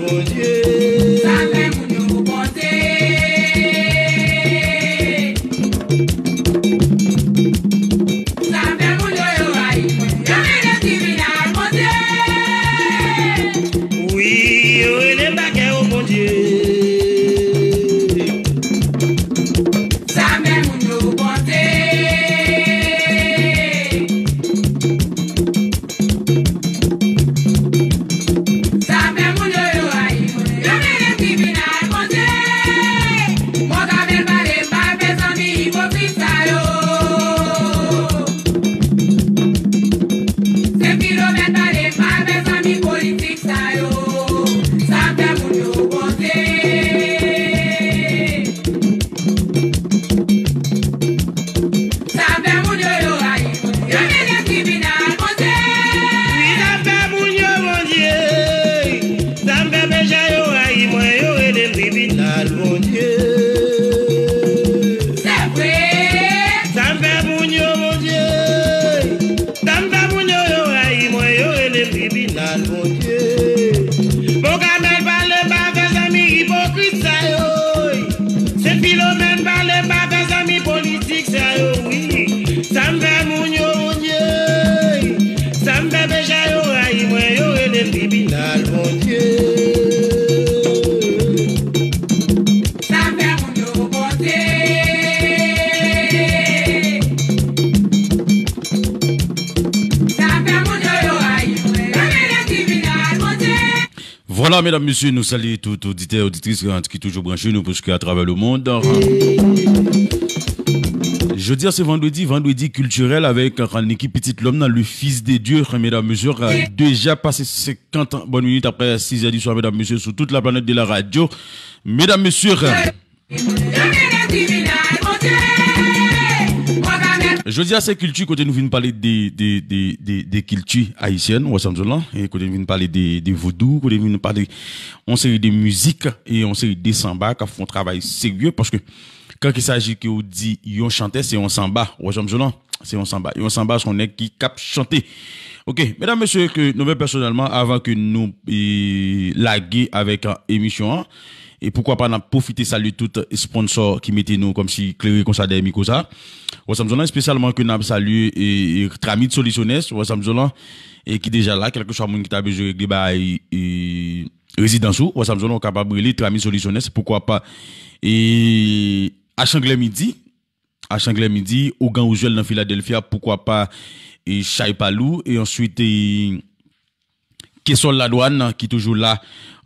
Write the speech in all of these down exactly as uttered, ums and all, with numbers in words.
Bondye. Sa fè moun yo konte. Sa fè moun yo, yo rayi mwen. Yo mennen tribinal Bondye. Wi, yo rele m pa kè yo Bondye. Sa fè moun yo konte. Sa fè moun yo, yo rayi mwen. Yo mennen tribinal Bondye. Mwen ka bèl pale, m pa fè zanmi ipokrit sa yo. Senk kilomèt pale, m pa fè zanmi politik sa yo. Sa fè moun yo konte. Sa fè moun yo, yo rayi mwen. Yo mennen tribinal Bondye. Wi, sa fè moun yo, Bondye. Sa m fè peche yo rayi mwen, yo rele m tribinal Bondye. Se vre. Sa m fè moun yo, Bondye. Sa m fè moun yo, yo rayi mwen, yo rele m tribinal Bondye. Bon, Kamèl pale, pa fè zanmi ipokrit sa yo. Sen Filomèn pale, pa fè zanmi politik sa yo, wi. Sa m fè moun yo, Bondye. Sa m fè peche yo rayi mwen, yo rele m tribinal Bondye. Sa fè moun yo konte. Sa fè moun yo, yo rayi mwen. Yo mennen tribinal Bondye. Vwala, medam, mesye, nou salye tout oditè, oditris, eh, ki toujou branche nou, paske atravè lemond. Jodi a se vandredi, vandredi kiltirèl avèk, eh, Niki Pitit Lòm nan, le fils de Dieu, medam, mesye, eh, deja pase senkant bòn minit apre sizè di swa, medam, mesye, sou tout la planèt de la radyo. Medam, mesye, eh, Jodi a se kilti kote nou vin pale de, de, de, de, de kilti ayisyèn, ou wè sa m di w lan, e kote nou vin pale de, de vodou, kote nou vin pale yon seri de mizik e yon seri de sanba k ap fè yon travay serye, paske kan il s'agit ke ou di yon chantè, se yon sanba, ou wè sa m di w lan, se yon sanba. Yon sanba, se yon nèg ki, k ap chante. Ok, medam, mesye, ke nou menm pèsonèlman, avan ke nou, e, lage avèk, e, emisyon an, e poukwa pa n ap pwofite salye tout sponsò ki mete nou kòmsi klere konsa dèyè mikwo sa. Wè sa m di w lan, espesyalman ke n ap salye, e, e, Tramit Soluciones, wè sa m di w lan, e ki deja la, kèlkeswa moun ki ta bezwen regle bagay, e, rezidans ou, wè sa m di w lan, ou kapab rele Tramit Soluciones, poukwa pa, e, Achanglè Midi, Achanglè Midi, Ougan Wouzwèl nan Filadèlfya, poukwa pa, e, Chay Palou, e answit, e, Kesòl Ladwàn ki toujou la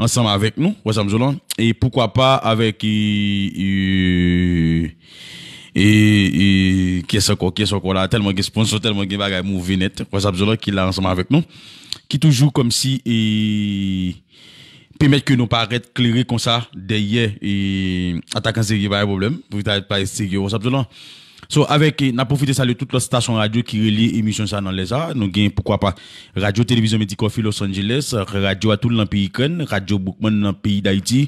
ansanm avèk nou, wè sa m di w lan, e poukwa pa avèk, e, e, e, e, kiyès ankò, kiyès ankò la, tèlman gen sponsò, tèlman gen bagay move nèt, wè sa m di w lan, ki la ansanm avèk nou, ki toujou kòmsi, e, pèmèt ke nou parèt klere konsa dèyè, e, atakan serye, pa gen pwoblèm, pou ta parèt serye, wè sa m di w lan. So, avèk, e, n ap pwofite salye tout lòt stasyon radyo ki relye emisyon sa nan lè sa. Nou gen, poukwa pa, Radyo Televizyon Medikòfi Los Angeles, Radyo Atoul nan peyi Ikrèn, Radyo Boukman nan peyi Dayiti,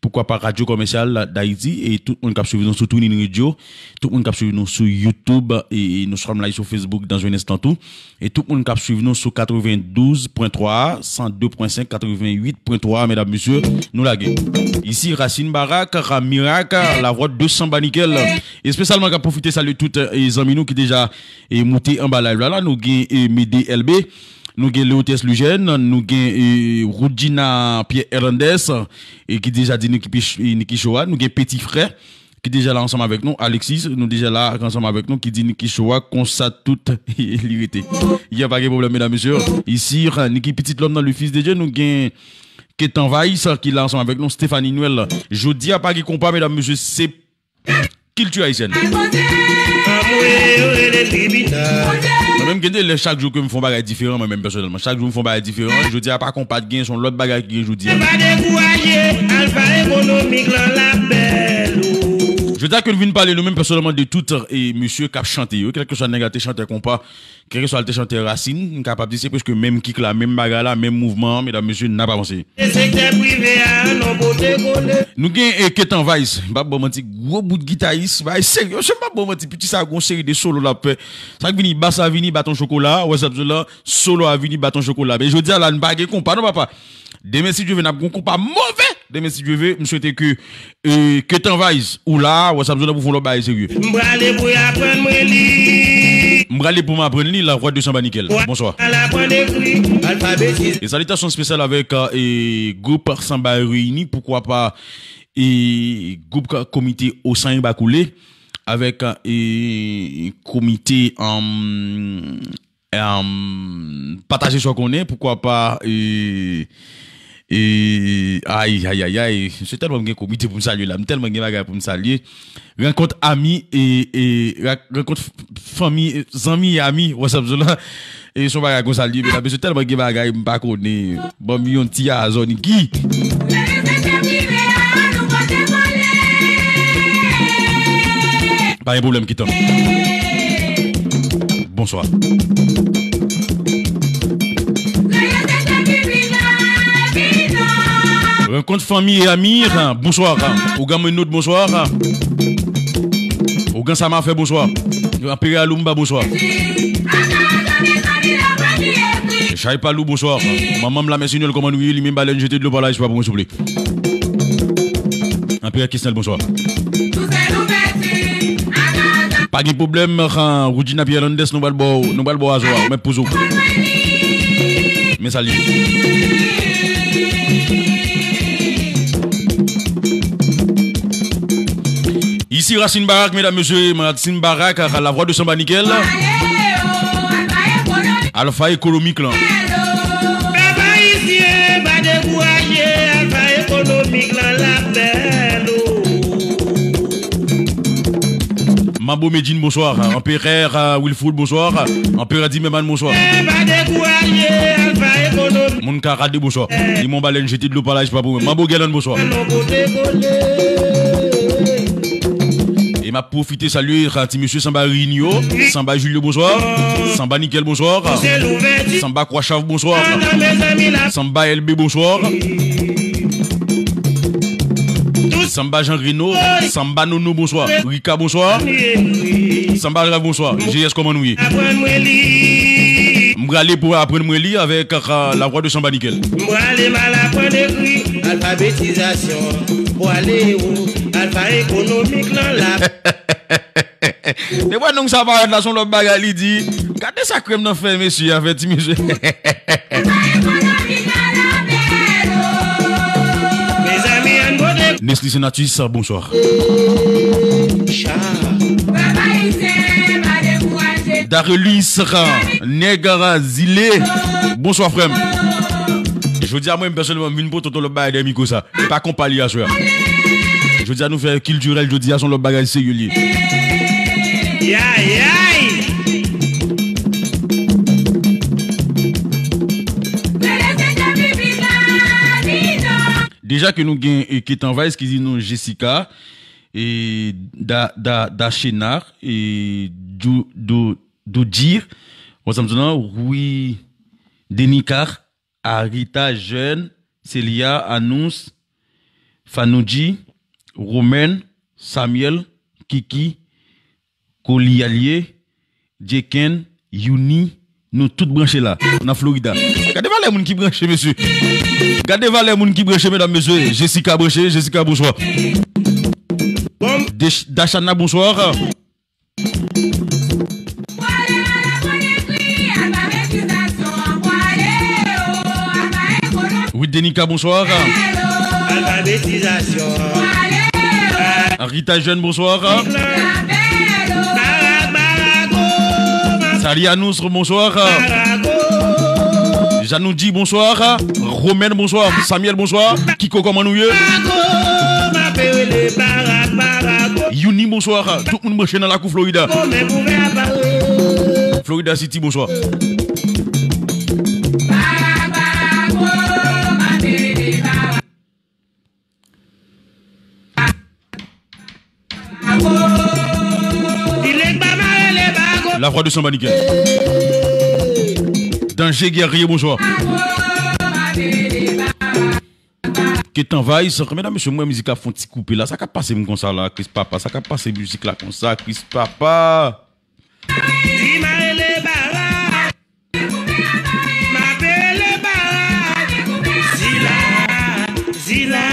poukwa pa, Radyo Kòmèsyal Dayiti, e tout moun k ap swiv nou sou TuneIn Radio, tout moun k ap swiv nou sou YouTube, e, e nou sòm live sou Facebook dans un instant tou. E tout moun k ap swiv nou sou katrevendouz pwen twa a, san de pwen senk, katrevenwit pwen twa a, medam, mesye, nou lage. Isi Racine Barak, Ramirak, la voix de Samba Nickel. Espesyalman, k ap pwofite salye tout, e, zanmi nou ki deja, e, moute anba live la, la. Nou gen, e, Mede L B, nou gen Leotes Lujèn, nou gen, e, Roudjina Pierre Hernandez, e, ki deja di Niki Pich-, e, Niki Show a, nou gen Petit Frè, ki deja la ansanm avèk nou, Alexis, nou deja la ansanm avèk nou, ki di Niki Show a konsa tout li rete. Ya, pa gen pwoblèm, medam, mesye. Isi, Niki Pitit Lòm nan, le fils de Dieu, nou gen Ketan Vice ki la ansanm avèk nou, Stéphanie Noël. Jodi a pa gen konpa, medam, mesye, se kilti ayisyèn. Anmwey, yo rele tribinal. Mwen menm, gen de lè, chak jou ke m fè yon bagay diferan, mwen menm pèsonèlman. Chak jou m fè yon bagay diferan. Jodi a pa konpa k gen, se yon lòt bagay ki gen jodi a. Pa dekouraje, alfa ekonomik lan l ap bèl ou. Jodi a ke n vin pale nou menm pèsonèlman de tout, e, mesye k ap chante yo, kèlkeswa nèg la te chantè konpa, kèlkeswa l te chantè rasin, m kapab di se prèske menm kik la, menm bagay la, menm mouvman an, medam, mesye, n ap avanse. E sektè prive a, non pote kole. Nou gen, e, Ketan Vice, m p ap ba w manti, gwo bout gitayis, bagay serye, m p ap ba w manti, piti sa gon seri de solo l ap fè. Sa k vini, bas la vini, baton chokola, wè sa m di w la, solo a vini, baton chokola. Men jodi a la, n pa gen konpa non, papa. Demen, si Dye ve, n ap gen yon konpa move. Demen, si Dye ve, m swete ke, e, ke Tanvayz ou la, WhatsApp zone pou fè yon lòt bagay serye. M prale pou aprann mwen li. M prale pou m aprann li, Lavwa de Sanba Nikel. Bonswa. Al aprann ekri, alfabetize. E salitasyon espesyal avèk, e, gwoup Sanba Reyini, poukwa pa, e, gwoup komite Osann Bakoule, avèk, e, komite, anm, Em, pataje sa w konnen, poukwa pa, e, e, ay, ay, ay, ay, se tèlman m gen komite pou m salye la, m tèlman gen bagay pou m salye. Rankont ami, e, e, ra-, rankont f-, fanmi, e, zanmi, ami, WhatsApp zone la, e, se yon bagay konsa l ye, medam, mesye, tèlman gen bagay m pa konnen, ban m yon ti azò, Niki. Pa gen pwoblèm, Kitan. Bonswa. Rankont fanmi e ami, bonswa. Ougan Menot, bonswa. Ougan Samafè, bonswa. Anperè Aloumba, bonswa. Chay Palou, bonswa. Manman m la, Mèsenèl, kòman nou ye? Li menm, balèn jete dlo pa la, espa pou mwen, souple. Anperè Kesnèl, bonswa. Pa gen pwoblèm, Roudjina Pierre Landes, nou pral ba w, nou pral ba w azò a, ou mèt poze w. Men sa l ye. Isi Racine Barak, medam, mesye, Racine Barak, Lavwa de Sanba Nikel. Alfa ekonomik lan. Pèp ayisyen, pa dekouraje, Alfa ekonomik lan l ap bèl o. Manbo Medjine, bonswa. Anperè, euh, Wilford, bonswa. Anperè Dimeman, bonswa. Pa dekouraje, Alfa ekonomik. Moun Karade, bonswa. Limon Balèn, jete dlo pa la, espa pou mwen. Manbo Gèlan, bonswa. E m ap pwofite salye, euh, ti mesye Sanba Reyini yo, Sanba Julio, bonswa. Sanba Nikel, bonswa. Sanba Kwachav, bonswa. Sanba L B, bonswa. Sanba Jean Reno, Sanba Nono, bonswa. Rika, bonswa. Sanba Rav, bonswa. G S, kòman nou ye? M prale pou aprann mwen li avèk, euh, Lavwa de Sanba Nikel. M prale m al aprann ekri. Alfabetizasyon, pwale o, alfa ekonomik lan la. Depi non sa parèt la, se yon lòt bagay li di. Gade sa krèm nan fè, mesye, a fè ti mesye. Mezanmi, ann pote. Nesly Senatus, bonswa. Darelus, Nèg Zile, bonswa, frè m. Jodi a, mwen, pèsonèlman, m vin pote yon lòt bagay dèyè mikwo sa. E pa konpa li aswè a. Jodi a nou fè kiltirèl, jodi a se yon lòt bagay serye li ye. Yay, yay! Deja ke nou gen, e, Ketan Vice ki di nou Jessica, e, Da, Da, Dachena, e, Dou, Dou, Doudji, Wazamzona, Rui Denica, Arita Jeune, Celia, Anous, Fanoudji, Romaine, Samuel, Kiki, Kolialie, Jeken, Youni, nou tout branche la, nan Florida. Gade valè moun ki branche, mesye. Gade valè moun ki branche, medam, mesye. Jessica branche, Jessica, bonswa. Dech-, Dachana, bonswa. Ruth Denica, bonswa. Alfabetizasyon. Rita Jeune, bonswa. Salianous, bonswa. Janoudi, bonswa. Romaine, bonswa. Samuel, bonswa. Kiko, kòman nou ye? Youni, bonswa. Tout moun branche nan lakou Florida. Florida City, bonswa. Lavwa de Sanba Nikel. Danje Guerrier, bonswa. Ketan Vice, medam, mesye, mwen mizik la fè yon ti koupe la. Sa k ap pase m konsa la, Kris Papa? Sa k ap pase mizik la konsa, Kris Papa? Di m a rele Bara. M ap rele Bara. Si la Zila,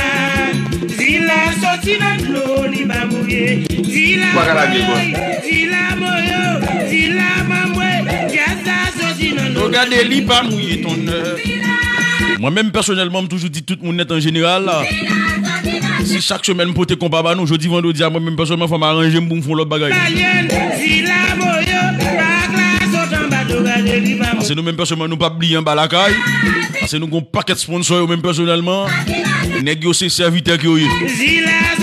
zila soti nan dlo, li pa mouye. Zila, pa ka lage l konsa. Zila moyo, zila manmwe, djaz la soti nan dlo. Nou gade, li pa mouye tonnè. Mwen menm pèsonèlman, m toujou di tout moun nèt an jeneral, si chak semèn m pote konpa ba nou, jodi vandredi a, mwen menm pèsonèlman, fò m aranje m pou m fè yon lòt bagay. Paske nou menm pèsonèlman, nou p ap bliye anba lakay. Paske nou gon pakèt sponsò yo menm pèsonèlman. Nèg yo se sèvitè ke yo ye.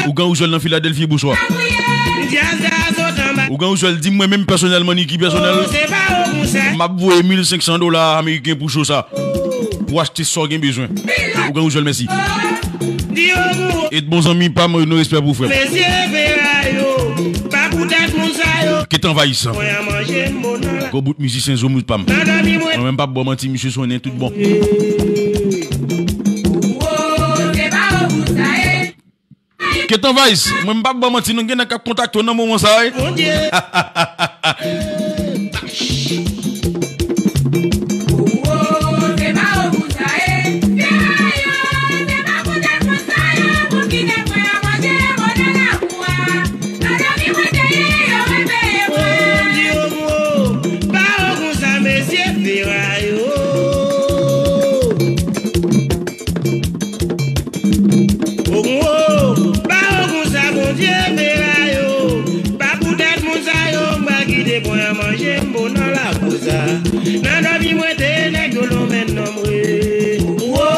Ougan Ouzwèl nan Filadèlfi, bonswa. Ougan Ouzwèl di mwen menm pèsonèlman, Niki pèsonèl, m ap voye mil senk san dola ameriken pou cho sa. Pou achte sa w gen bezwen. Ougan Ouzwèl, mèsi. E bon zanmi pa m, nou respè pou frè m. Ketan Vayis. Gwo bout mizisyen zo mouz pa m. Mwen menm p ap ba w manti, misye sonnen tout bon. Ketan Vayis, mwen m p ap ba w manti, nou gen nèg k ap kontakte w nan moman sa a, wi. Owo, pa yo konsa, Bondye, Mera yo. Pa poutèt moun sa yo, m pral kite pwen an manje m bon nan lakou sa. Nan dòmi mwen te nèg yo lonmen non mwen. Owo,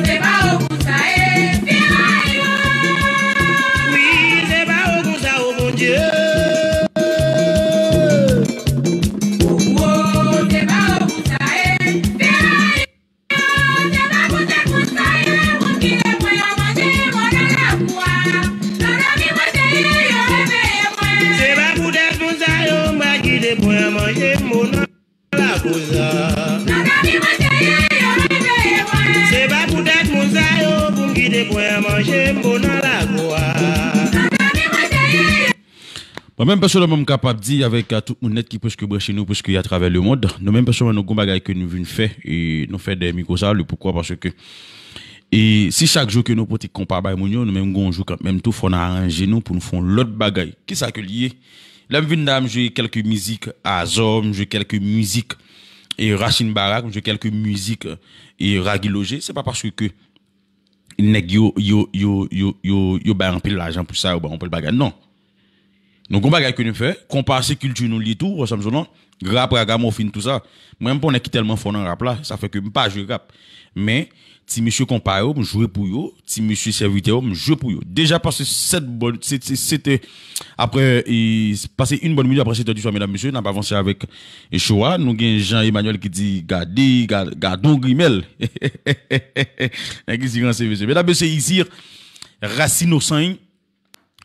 se pa yo konsa, e, Mera yo. Wi, se pa yo konsa, o Bondye. Owo, se pa yo konsa, e, Mera yo. Se pa poutèt moun sa yo, m pa kite pwen an manje m nan lakou sa. Se pa poutèt moun sa yo, pou m kite pwen an manje m nan lakou a. Mwen menm pèsonèlman, m kapab di avèk, a, tout moun nèt ki prèske branche nou, prèske atravè lemonn, nou menm pèsonèlman, nou gon bagay ke nou vin fè, e nou fè dèyè mikwo sa, le poukwa, paske, e si chak jou ke nou pote konpa bay moun yo, nou menm gon jou kanmenm tou, fò n aranje nou pou nou fè yon lòt bagay. Kisa ke l ye? Lè m vin la, m jwe kèlke mizik Azò, m jwe kèlke mizik, e Racine Barak, m jwe kèlke mizik, e Ragy Loger, se pa paske ke nèg yo, yo, yo, yo, yo, yo bay anpil lajan pou sa, yo bay anpil bagay. Non. Nou gon bagay ke nou fè, konpa se kilti nou li tou, ansanm sou non. Rap, raga, mòfin, tou sa. Mwen, m pa yon nèg ki tèlman fò nan rap la, sa fè ke m pa jwe rap. Men, ti mesye konpa yo, m jwe pou yo, ti mesye sèvitè yo, m jwe pou yo. Deja pase sèt bòn, se, se, sèt è, aprè, e, pase yon bòn minit aprè sèt è di swa, medam, mesye, n ap avanse avèk e cho a, nou gen Jean Emmanuel ki di, "Gade, ga-, gadon grimèl." Nèg isi ranse, mesye. Medam, mesye, isi, Racine Osann,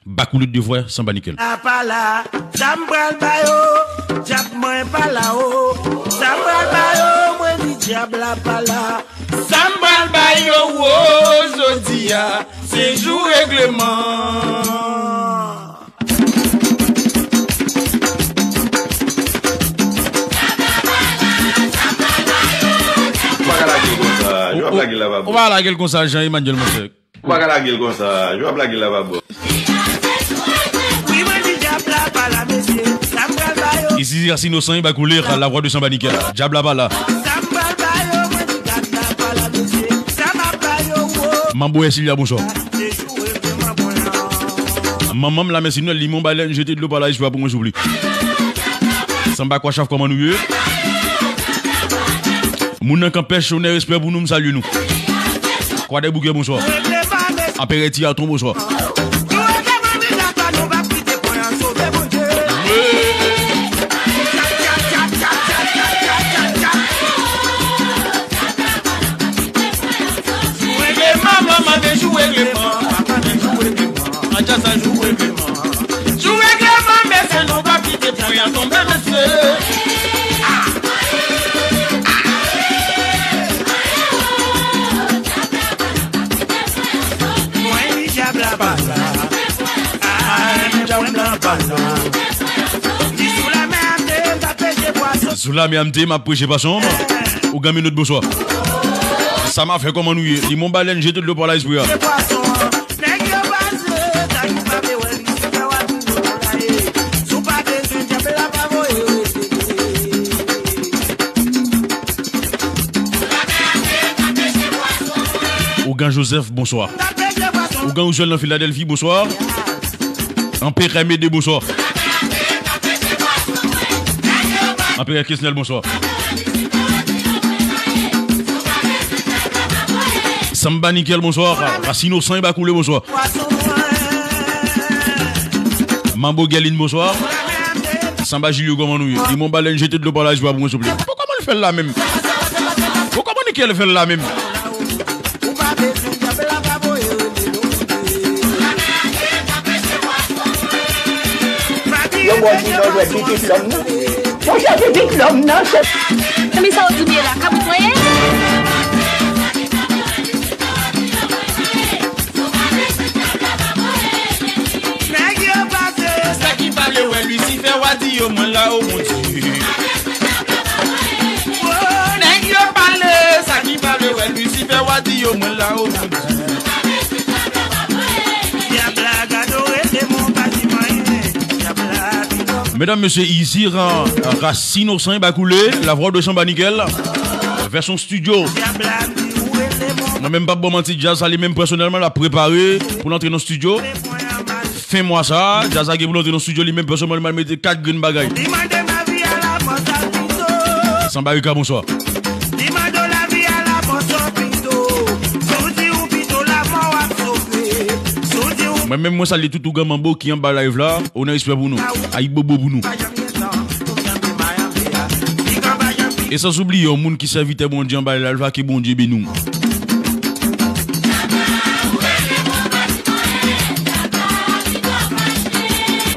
Bakoulèt de vwè, Sanba Nikel. La pa la, sa m pral ba yo, dyab mwen pa la o. Sa m pral ba yo, mwen di dyab la pa la. Sa m pral ba yo, wo, jodi a, se jou regleman. Ou pa ka lage l konsa. Ou, ou, ou pa ka lage l konsa, Jean Emmanuel, monchè. Ou pa ka lage l konsa. Ou ap lage l la pa bon. Isi, Racine Osann, Bakoulèt, la voix de Sanba Nikel. Dyab la pa la. Manbo Ersilia, bonswa. Manman m la, mèsi nou, li mon balèn, jete dlo pa la, espwa pou mwen, souple. Sanba Kwachav, kòman nou ye? Moun nan Kanpèch, onè, respè pou nou, m salye nou. Kwadèboukè, bonswa. Anperè Tiyaton, bonswa. Regleman, manman, de jou regleman. Papa, de jou regleman. An djaz sa, jou regleman. Jou regleman, mesye, nou p ap kite pwen an tonbe, mesye. Mwen di dyab la pa la. Ah, dyab la pa la. Di sou la mè a m te, m t ap peche pwason. Sou la mè a m te, m ap peche pwason. Ougan Minot, bonswa. Sa m a fè, kòman nou ye? Limon balèn, jete dlo pa la espri a. Se pwason an. Nèg yo pase, sa ki pa vle wè li, se fè w ap di nou bagay. Si w pa bezwen djab la, pa voye rete. Ougan Joseph, bonswa. Ougan Rouzèl nan Filadèlfi, bonswa. Anperè Mede, bonswa. Anperè Kesnèl, bonswa. Sanba Nikèl, bonswa. Rasin Osan e Bakoule, bonswa. Manbo Gèlin, bonswa. Sanba Jilyo, kòman nou ye? Limon balèn, jete dlo pa la espri a pou mwen, souple. Pou kòman l fè l la menm? Pou kòman Nikèl fè l la menm? Ou pa bezwen djab la pa voye rele non. Yo bò di non jwèt pitit lòm nan. Monchè pitit lòm nan se. Kòman sa w di m ye la, kabrit mwen ye? Nèg yo pase. Sa ki pa vle wè Lisifè, w a di yo mwen la, o Bondye. Nèg yo pale, sa ki pa vle wè Lisifè, w a di yo mwen la, o Bondye. Dyabla gado rete mon pa di mwen. Dyabla bidon. Medam, mesye, isi, ra-, Rasin Osan e Bakoule, la voix de Sanba Nikèl, vèsyon estidyo. Mwen menm, m p ap ba w manti, djaz sa li menm pèsonèlman l ap prepare pou l antre nan estidyo. Fen mwa sa a, djaz la gen pou l antre nan estidyo, li menm pèsonèlman li mete kat grenn bagay. Sanba Rika, bonswa. Mwen menm, mwen salye tout ougan manbo ki anba live la. Onè, respè pou nou. Ayibobo pou nou. E san oubliye yon moun ki sèvitè Bondye anba live la, ke Bondye beni w.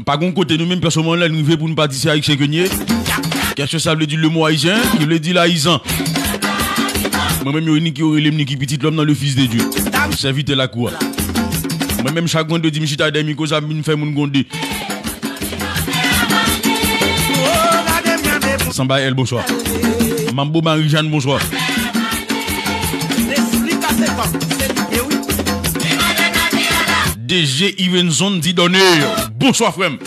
Pa gon kote nou menm pèsonèlman lè n rive pou n pa di se Ayisyen ke n ye. Kèske sa vle di le mo ayisyen? Ki vle di la izan. Mwen menm yo ni ki yo rele m Niki pitit lòm nan le fils de Dieu. Sèvitè lakou a. Mwen menm chak vandredi m chita dèyè mikwo sa m vin fè moun gwonde. Sanba L, bonswa. Manbo Marijàn, bonswa. D J Ivenson Didone, bonswa frè m.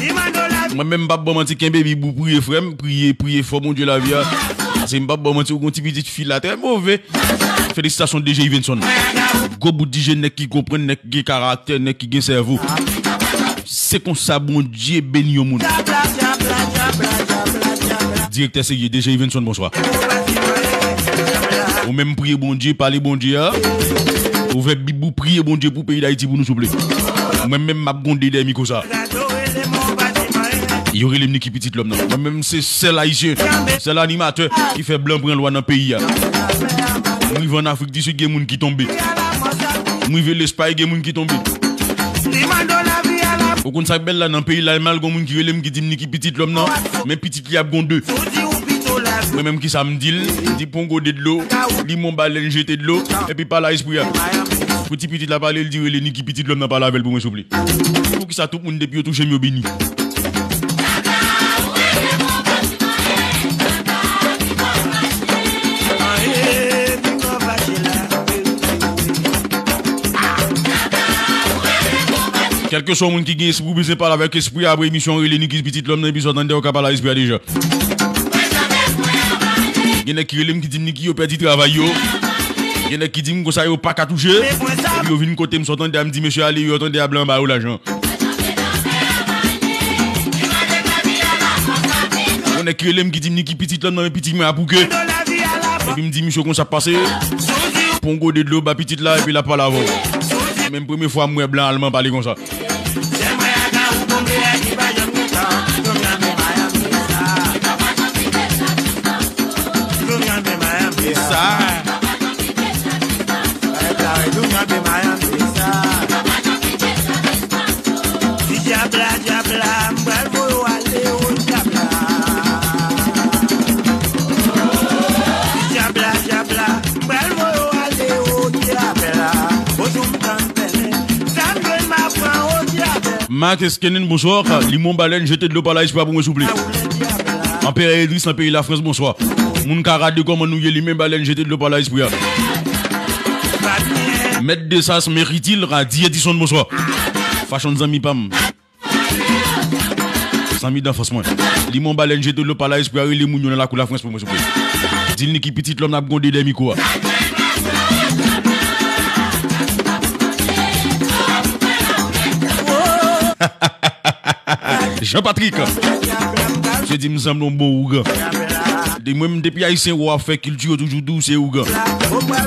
Mwen menm m p ap ba w manti, kenbe bib ou priye frè m, priye, priye fò Bondye lavi a. Paske m p ap ba w manti, ou gon ti pitit fi la trè move. Felisitasyon D J Ivenson. Gwo bout D J, nèg ki konprann, nèg ki gen karaktè, nèg ki gen sèvo. Se konsa Bondye beni yon moun. Direktè serye, D J Ivenson, bonswa. Ou menm priye Bondye, pale Bondye a. Ouvè bib ou, priye Bondye pou peyi Dayiti pou nou, souple. Mwen menm m ap gwonde dèyè mikwo sa. Yo rele m Niki pitit lòm nan. Mwen menm se sèl ayisyen, sèl animatè ki fè blan pran lwa nan peyi a. M rive ann Afrik di Sid, gen moun ki tonbe. M rive Lespay, gen moun ki tonbe. Ou konn sa k bèl la, nan peyi Lalmay, gon moun ki rele m ki di m Niki pitit lòm nan, men pitit li ap gon de. Mwen menm kisa m di l? M di pran yon gode dlo, limon balèn jete dlo, epi pale a espri a. Pou ti pitit la pale, l di rele Niki pitit lòm nan pale avè l pou mwen souple. Poukisa tout moun depi yo touche m yo beni? Kèlkeswa moun ki gen espri ou bezwen pale avèk espri a apre emisyon an, rele Niki pitit lòm nan epi sa w tande w ka pale a espri a deja. Gen nèg ki rele m ki di m Niki yo pèdi travay yo. Gen nèg ki di m konsa yo pa ka touche. Epi yo vin kote m sa w tande a m di mesye ale yo tande a blan ba yo lajan. Yon nèg ki rele m ki di m Niki pitit lòm nan men pitit mwen ap bouke. Epi m di misye konsa ap pase. Pran yon gode dlo ba pitit la epi l ap pale avè w. Men m premye fwa m wè blan alman pale konsa. Marc Eskenin, bonswa. Limon balèn, jete dlo pale a espri a pou mwen souple. Anperè Idris nan peyi Lafrans, bonswa. Moun Karade, kòman nou ye? Limon balèn, jete dlo pale a espri a. Mèt Desas Meritil, Radi Edison, bonswa. Fashion zanmi pa m. Zanmi danfans mwen. Li men yon balèn jete dlo pa la espri a rele moun yo nan lakou Lafrans pou mwen, souple. Di l Niki Pitit Lòm n ap gwonde dèyè mikwo a. Jean Patrick. Misye di m sanble yon bon ougan. De mwen menm depi Ayisyen wè w ap fè kilti yo toujou di w se ougan.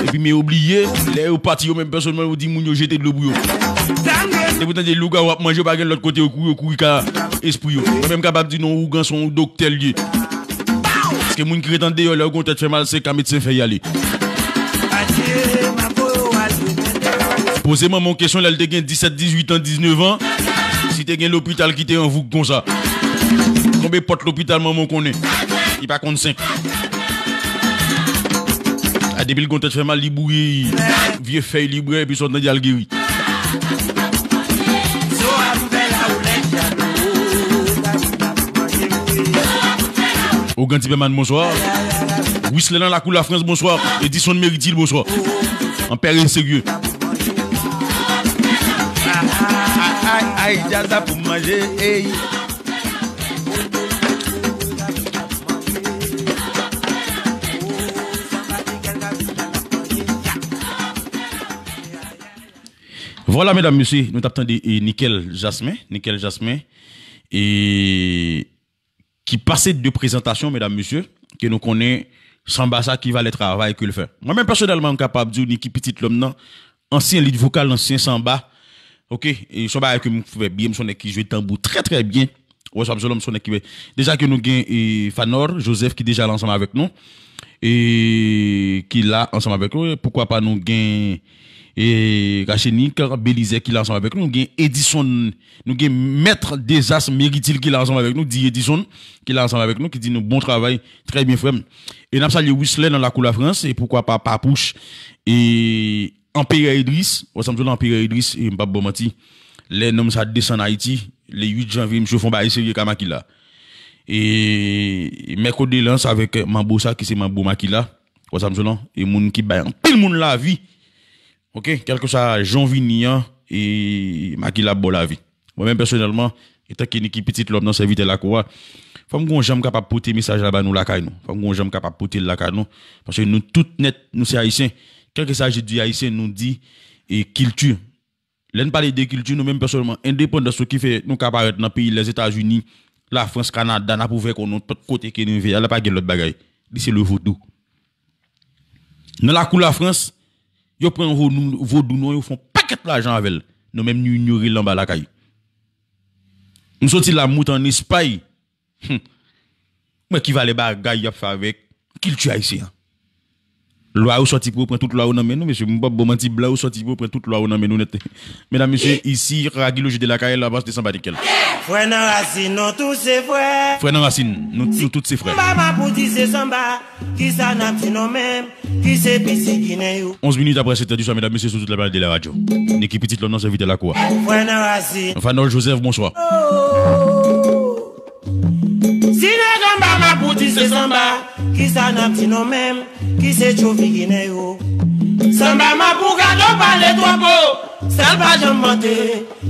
Epi men yo bliye, lè yo pati yo menm pèsonèlman yo di moun yo jete dlo pou yo. Depi w tande lougawou ap manje yo pa gen lòt kote yo kouri, yo kouri ka espri yo. Mwen menm kapab di non ougan se yon doktè l ye. Paske moun ki ret andeyò lè yo gen yon tèt fè mal se ka medsen fè y ale. Poze manman w kesyon lè l te gen disèt, dizuit an, diznèf an. Si te gen lopital ki te an voug konsa. Konbe pòt lopital manman w konnen? Li pa konn senk. A depi l gen yon tèt fè mal, li bouyi vye fèy, li bwè, epi sa w tande al geri. Ougan Tipèman, bonswa. Wislè nan lakou Lafrans, bonswa. Edison Meritil, bonswa. Anpè e serye. Ay, ay, ay, djaz la pou manje, ey. Vwala, medam, mesye, nou t ap tande e Nikel Jasmin, Nikel Jasmin, e ki pase de prezantasyon, medam, mesye, ke nou konnen sanba sa ki valè travay ke l fè. Mwen menm pèsonèlman, m kapab di w Niki Pitit Lòm nan, ansyen lead vokal, ansyen sanba. Oke, e se yon bagay ke m fè byen, m se yon nèg ki jwe tanbou trè, trè byen. Wè, sa m se yon nèg ki, deja ke nou gen e, Fanor Joseph ki deja la ansanm avèk nou. E ki la ansanm avèk nou. Poukwa pa nou gen e, Rachenik Belize ki la ansanm avèk nou. Nou gen Edison, nou gen Mèt Dezas Meritil ki la ansanm avèk nou. Di Edison ki la ansanm avèk nou, ki di nou bon travay, trè byen frè m. E n ap salye Wislè nan lakou Lafrans, e poukwa pa Papouch, e Anperè Idris, wè sa m di w la, Anperè Idris, e m p ap ba w manti. Lè nonm sa desann Ayiti, le uit janvye, misye fè yon bagay serye ka Makila. E Mèko Delans avèk Manbo sa ki se Manbo Makila, wè sa m di w la, e moun ki bay anpil moun lavi. Oke, kèlkeswa jan w vini an, e Makila ap ba w lavi. Mwen menm pèsonèlman, etanke Niki Pitit Lòm nan sèvitè lakou a, fò m gon jan m kapab pote mesaj la ba nou lakay nou. Fò m gon jan m kapab pote l lakay nou. Paske nou tout nèt, nou se Ayisyen. Kèlkeswa je di Ayisyen, nou di e kilti. Lè n pale de kilti, nou menm pèsonèlman, endepandans nou ki fè nou ka parèt nan peyi Lèzetazini, Lafrans, Kanada, n ap ouvè kò nou nenpòt kote ke nou vle, la pa gen lòt bagay. Li se le vodou. Nan lakou Lafrans, yo pran vodou, vodou nou an, yo fè yon pakèt lajan avè l. Nou menm nou inyore l anba lakay. M soti la, m moute ann Espay. Hum. M wè ki valè bagay y ap fè avèk kilti ayisyen an. Lwa yo sòti pou yo pran tout lwa yo nan men nou, mesye. M p ap ba w manti, blan yo sòti pou yo pran tout lwa yo nan men nou nèt. Medam, mesye, isi, Ragi Loje de la Kayèl, la base de Sanba Nikel. Frè nan rasin, nou tout se frè. Frè nan rasin, nou, nou tout se frè. Sanba, m ap ou di se sanba. Kisa n ap di nou menm ki se piti Ginen yo? Onz minit apre sèt è di swa, medam, mesye, sou tout la planèt de la radyo. Niki Pitit Lòm nan sèvitè lakou a. Frè nan rasin. Fanor Joseph, bonswa. Si nèg anba m ap ou di se sanba, kisa n ap di nou menm ki se tchofi Ginen yo? Sanba m ap ou gade w pale twòp o, sèl pa janm mante,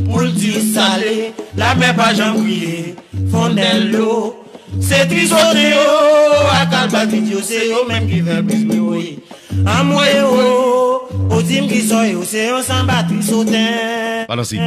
pou l di sale, lamè pa janm kriye. Fondèl yo, se trisote yo, ak albatrit yo, se yo menm ki fè plis bri, wi. Anmwey o, ou di m kisa yo, se yon sanba trisoten. Balanse.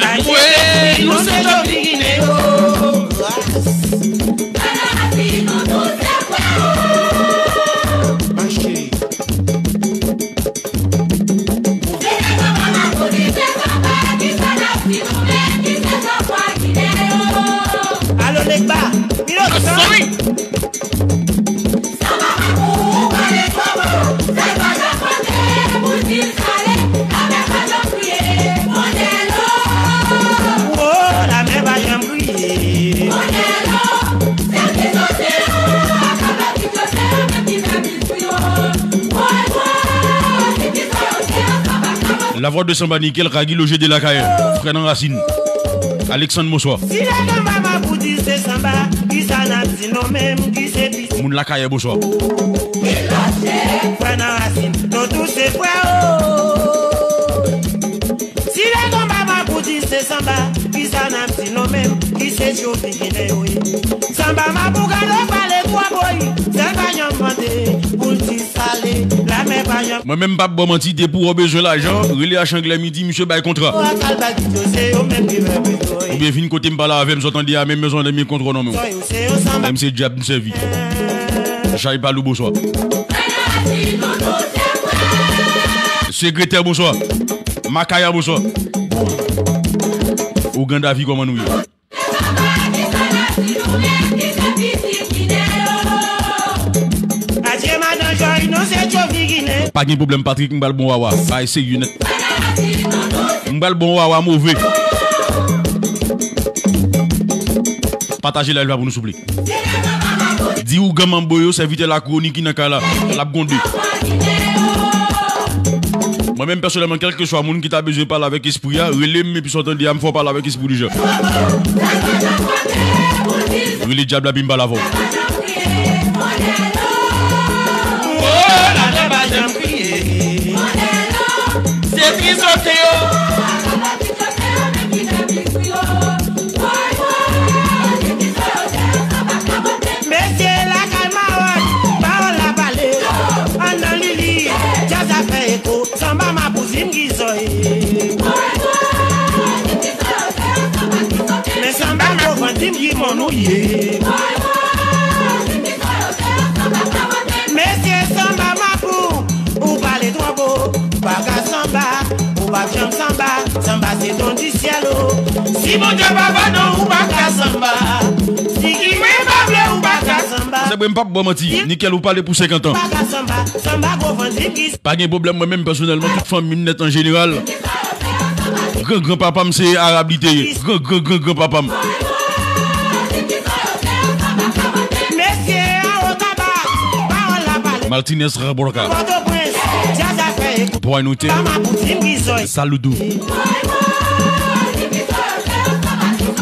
Anmwey, nou se tchofi Ginen yo. Mache. La voix de Samba Nickel, Ragi Logé de Lakayè. Frè nan rasin. Alexandre, bonswa. Si lè gen mama pou di se sanba, kisa n ap di nou menm ki se pitit? Moun Lakayè, bonswa. Frè nan rasin, nou tou se frè o. Si lè gen mama pou di se sanba, kisa n ap di nou menm ki se tchofi ginen yo ye? Sanba mapou gade pale twòp woy, sèl pa janm mande pou l di sale, lamè pa janm. Mwen menm m p ap ba w manti, depi w bezwen lajan, rele Achanglè Midi, misye bay kontra. Oubyen vin kote m pale avè m, sa w tande a, menm bezwen de mil kontra nan men w. Menm se dyab m sèvi. Chay Palou, bonswa. Sekretè, bonswa. Makaya, bonswa. Ougan Davi, kòman nou ye? Adye madan Joy, nou se tchofi ginen. Pa gen pwoblèm, Patrick, m pral bon wawa. Bagay serye nèt. M pral bon wawa move. Pataje live la pou nou, souple. Di ougan manbo yo, sèvitè lakronik ki nan kay la, l ap gwonde. Mwen menm pèsonèlman, kèlkeswa moun ki ta bezwen pale avèk espri a, rele m, epi sa w tande a, m fè w pale avèk espri deja. Rele dyab la, epi m pale avè w. Oh, la tè pa janm kriye. Se tris yo te yo. Mesye lakay Mawòt, pawòl la pale, anndan li li, djaz la fè eko, sanba mapou zim gizoy. Men sanba mapou zim gimon nou ye. Mesye sanba mapou, ou pale twò bo, ou pa ka sanba, ou p ap janm sanba, sanba se don di syèl o. Si Bondye pa padon, ou pa ka sanba. Si ki mwen pa vle, ou pa ka sanba. Se vre, m p ap ba w manti. Nickel, ou pale pou senkant an. Pa ka sanba, sanba gwo van di ki. Pa gen pwoblèm, mwen menm pèsonèlman, tout fanmi m nèt an jeneral. Gran gran papa m se Arab li te ye. Gran gran gran gran papa m. Mesye, awo tabak, pawòl la pale. Martinez Rabolka. Pòtoprens, djaz a fè eko. Boy nou te. Mama pou Tim Gizoy. Saludo.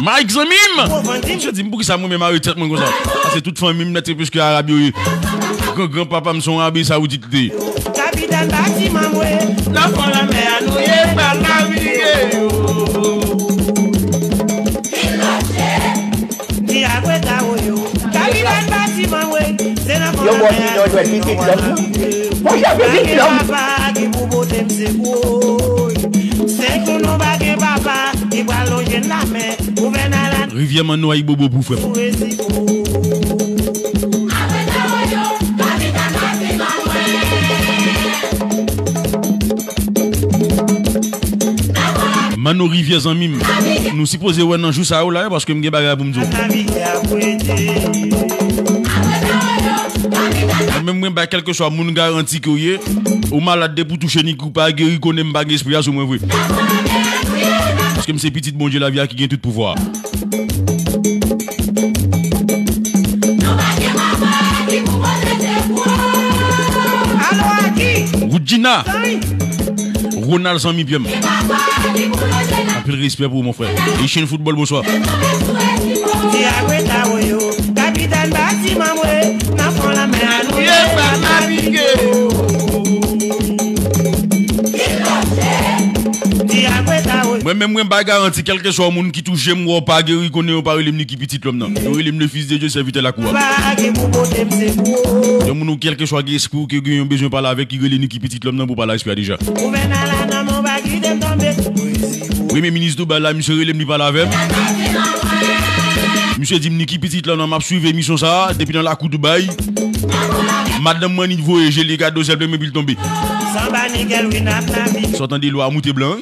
Mike zanmi m. Misye di m poukisa mwen menm mare tèt mwen konsa. Sa se tout fanmi m nèt se plis ke Arab yo ye. Gran gran papa m se yon Arabi Sawoudit li te ye. Kapitèn batiman mwen, nan fon lanmè a nou ye, pral navige yo. Diakweta woyo, kapitèn batiman mwen, se nan fon lanmè a nou ye, pral navige yo. Pa gen papa ki pou pote m sekou. Senk nou nou pa gen papa ki pral lonje n lamen. Gouvènè la. Rivyè Manno Ayibobo pou frè m. Manno Rivyè zanmi m. Nou sipoze wè nan jou sa yo la, paske m gen bagay pou m di w. Mwen menm mwen bay kèlkeswa moun garanti ke w ye, ou malad depi w touche Niki ou pa geri, konnen m pa gen espri a sou mwen vre. Paske m se pitit Bondye lavi a ki gen tout pouvwa. Alo, Aki. Woodjina. Ronald zanmi pye m. Anpil respè pou ou, mon frè. Echann Foutbòl, bonswa. Ti Akweta woyo, kapitèn batiman mwen, nan fon lanmè a nou ye, pa navige. Ti Akweta woyo. Mwen menm, mwen bay garanti, kèlkeswa moun ki touche m, wè w pa geri, konnen yo pa rele m Niki Pitit Lòm nan. Yo rele m le fils de Dieu, sèvitè lakou a. Pa gen pou pote m sekou. Yon moun ou kèlkeswa gen espri ou ke gen yon bezwen pale avèk, ki rele Niki Pitit Lòm nan pou pale a espri a deja. Gouvènè la nan men w, pa kite m tonbe. Premye minis Dubai la, misye rele m, li pale avè m. Misye di m, Niki Pitit Lòm nan, m ap swiv emisyon sa a, depi nan lakou Dubai. Madanm mwen, li voye je li gade w, sèl premye bil tonbe. Sanba Nickel, wi, n ap navige. Sa w tande, lwa a moute blan, wi.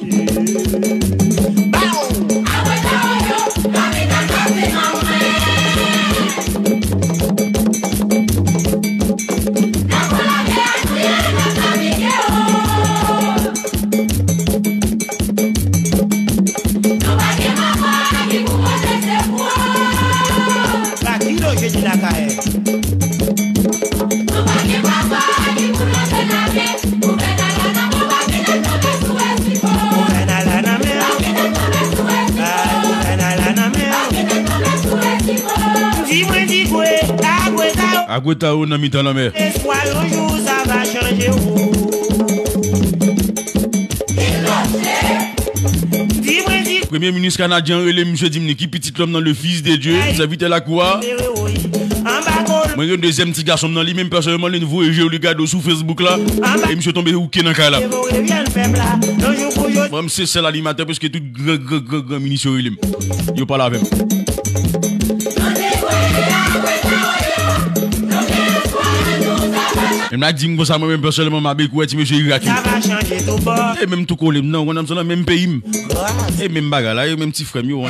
Ragi Logé de Lakayè. Gweta yo nan mitan lanmè. Espwa yon jou sa va chanje, o. Di mwen, di. Premye minis kanadyen an rele misye, di m Niki Pitit Lòm nan, le Fils de Dieu, sèvitè lakou a. Mwen gen dezyèm ti gason m nan, li menm pèsonèlman li voye je li gade w sou Facebook la. E misye tonbe ouke nan kay la. Mwen se sèl animatè, prèske tout gran, gran, gran, gran minis yo rele m. Yo pale avè m. Menm la di m konsa, mwen menm pèsonèlman, m a bekou wè ti mesye Irak yo. E menm tou kole m nan, ou konn nan m se nan menm peyi m. E menm bagay la, e menm ti frè m yo.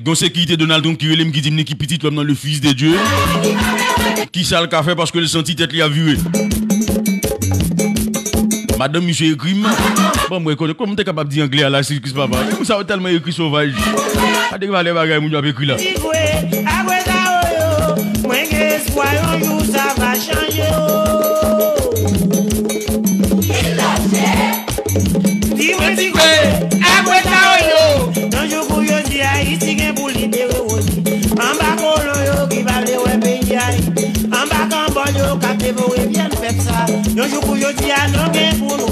Gen sekirite Donald Trump ki rele m, ki di m Niki Pitit Lòm nan, le Fils de Dieu. Kisa l ka fè paske l santi tèt li ap vire? Madanm misye ekri m. Bon, mwen konnen kòman m te kapab di anglè a la, si Kris papa. Moun sa yo tèlman ekri sovaj. Gade valè bagay moun yo ap ekri la. Mwen gen espwa yon jou sa va chanje, o. Di mwen ti kwe, apre sa, o yo. Nan jou kou yo di Ayiti gen pou libere, o di. Anba kolon yo ki pa vle wè peyi a. Anba kanbòl yo k ap devore vyann pèp sa. Yon jou kou yo di a nou gen pou nou.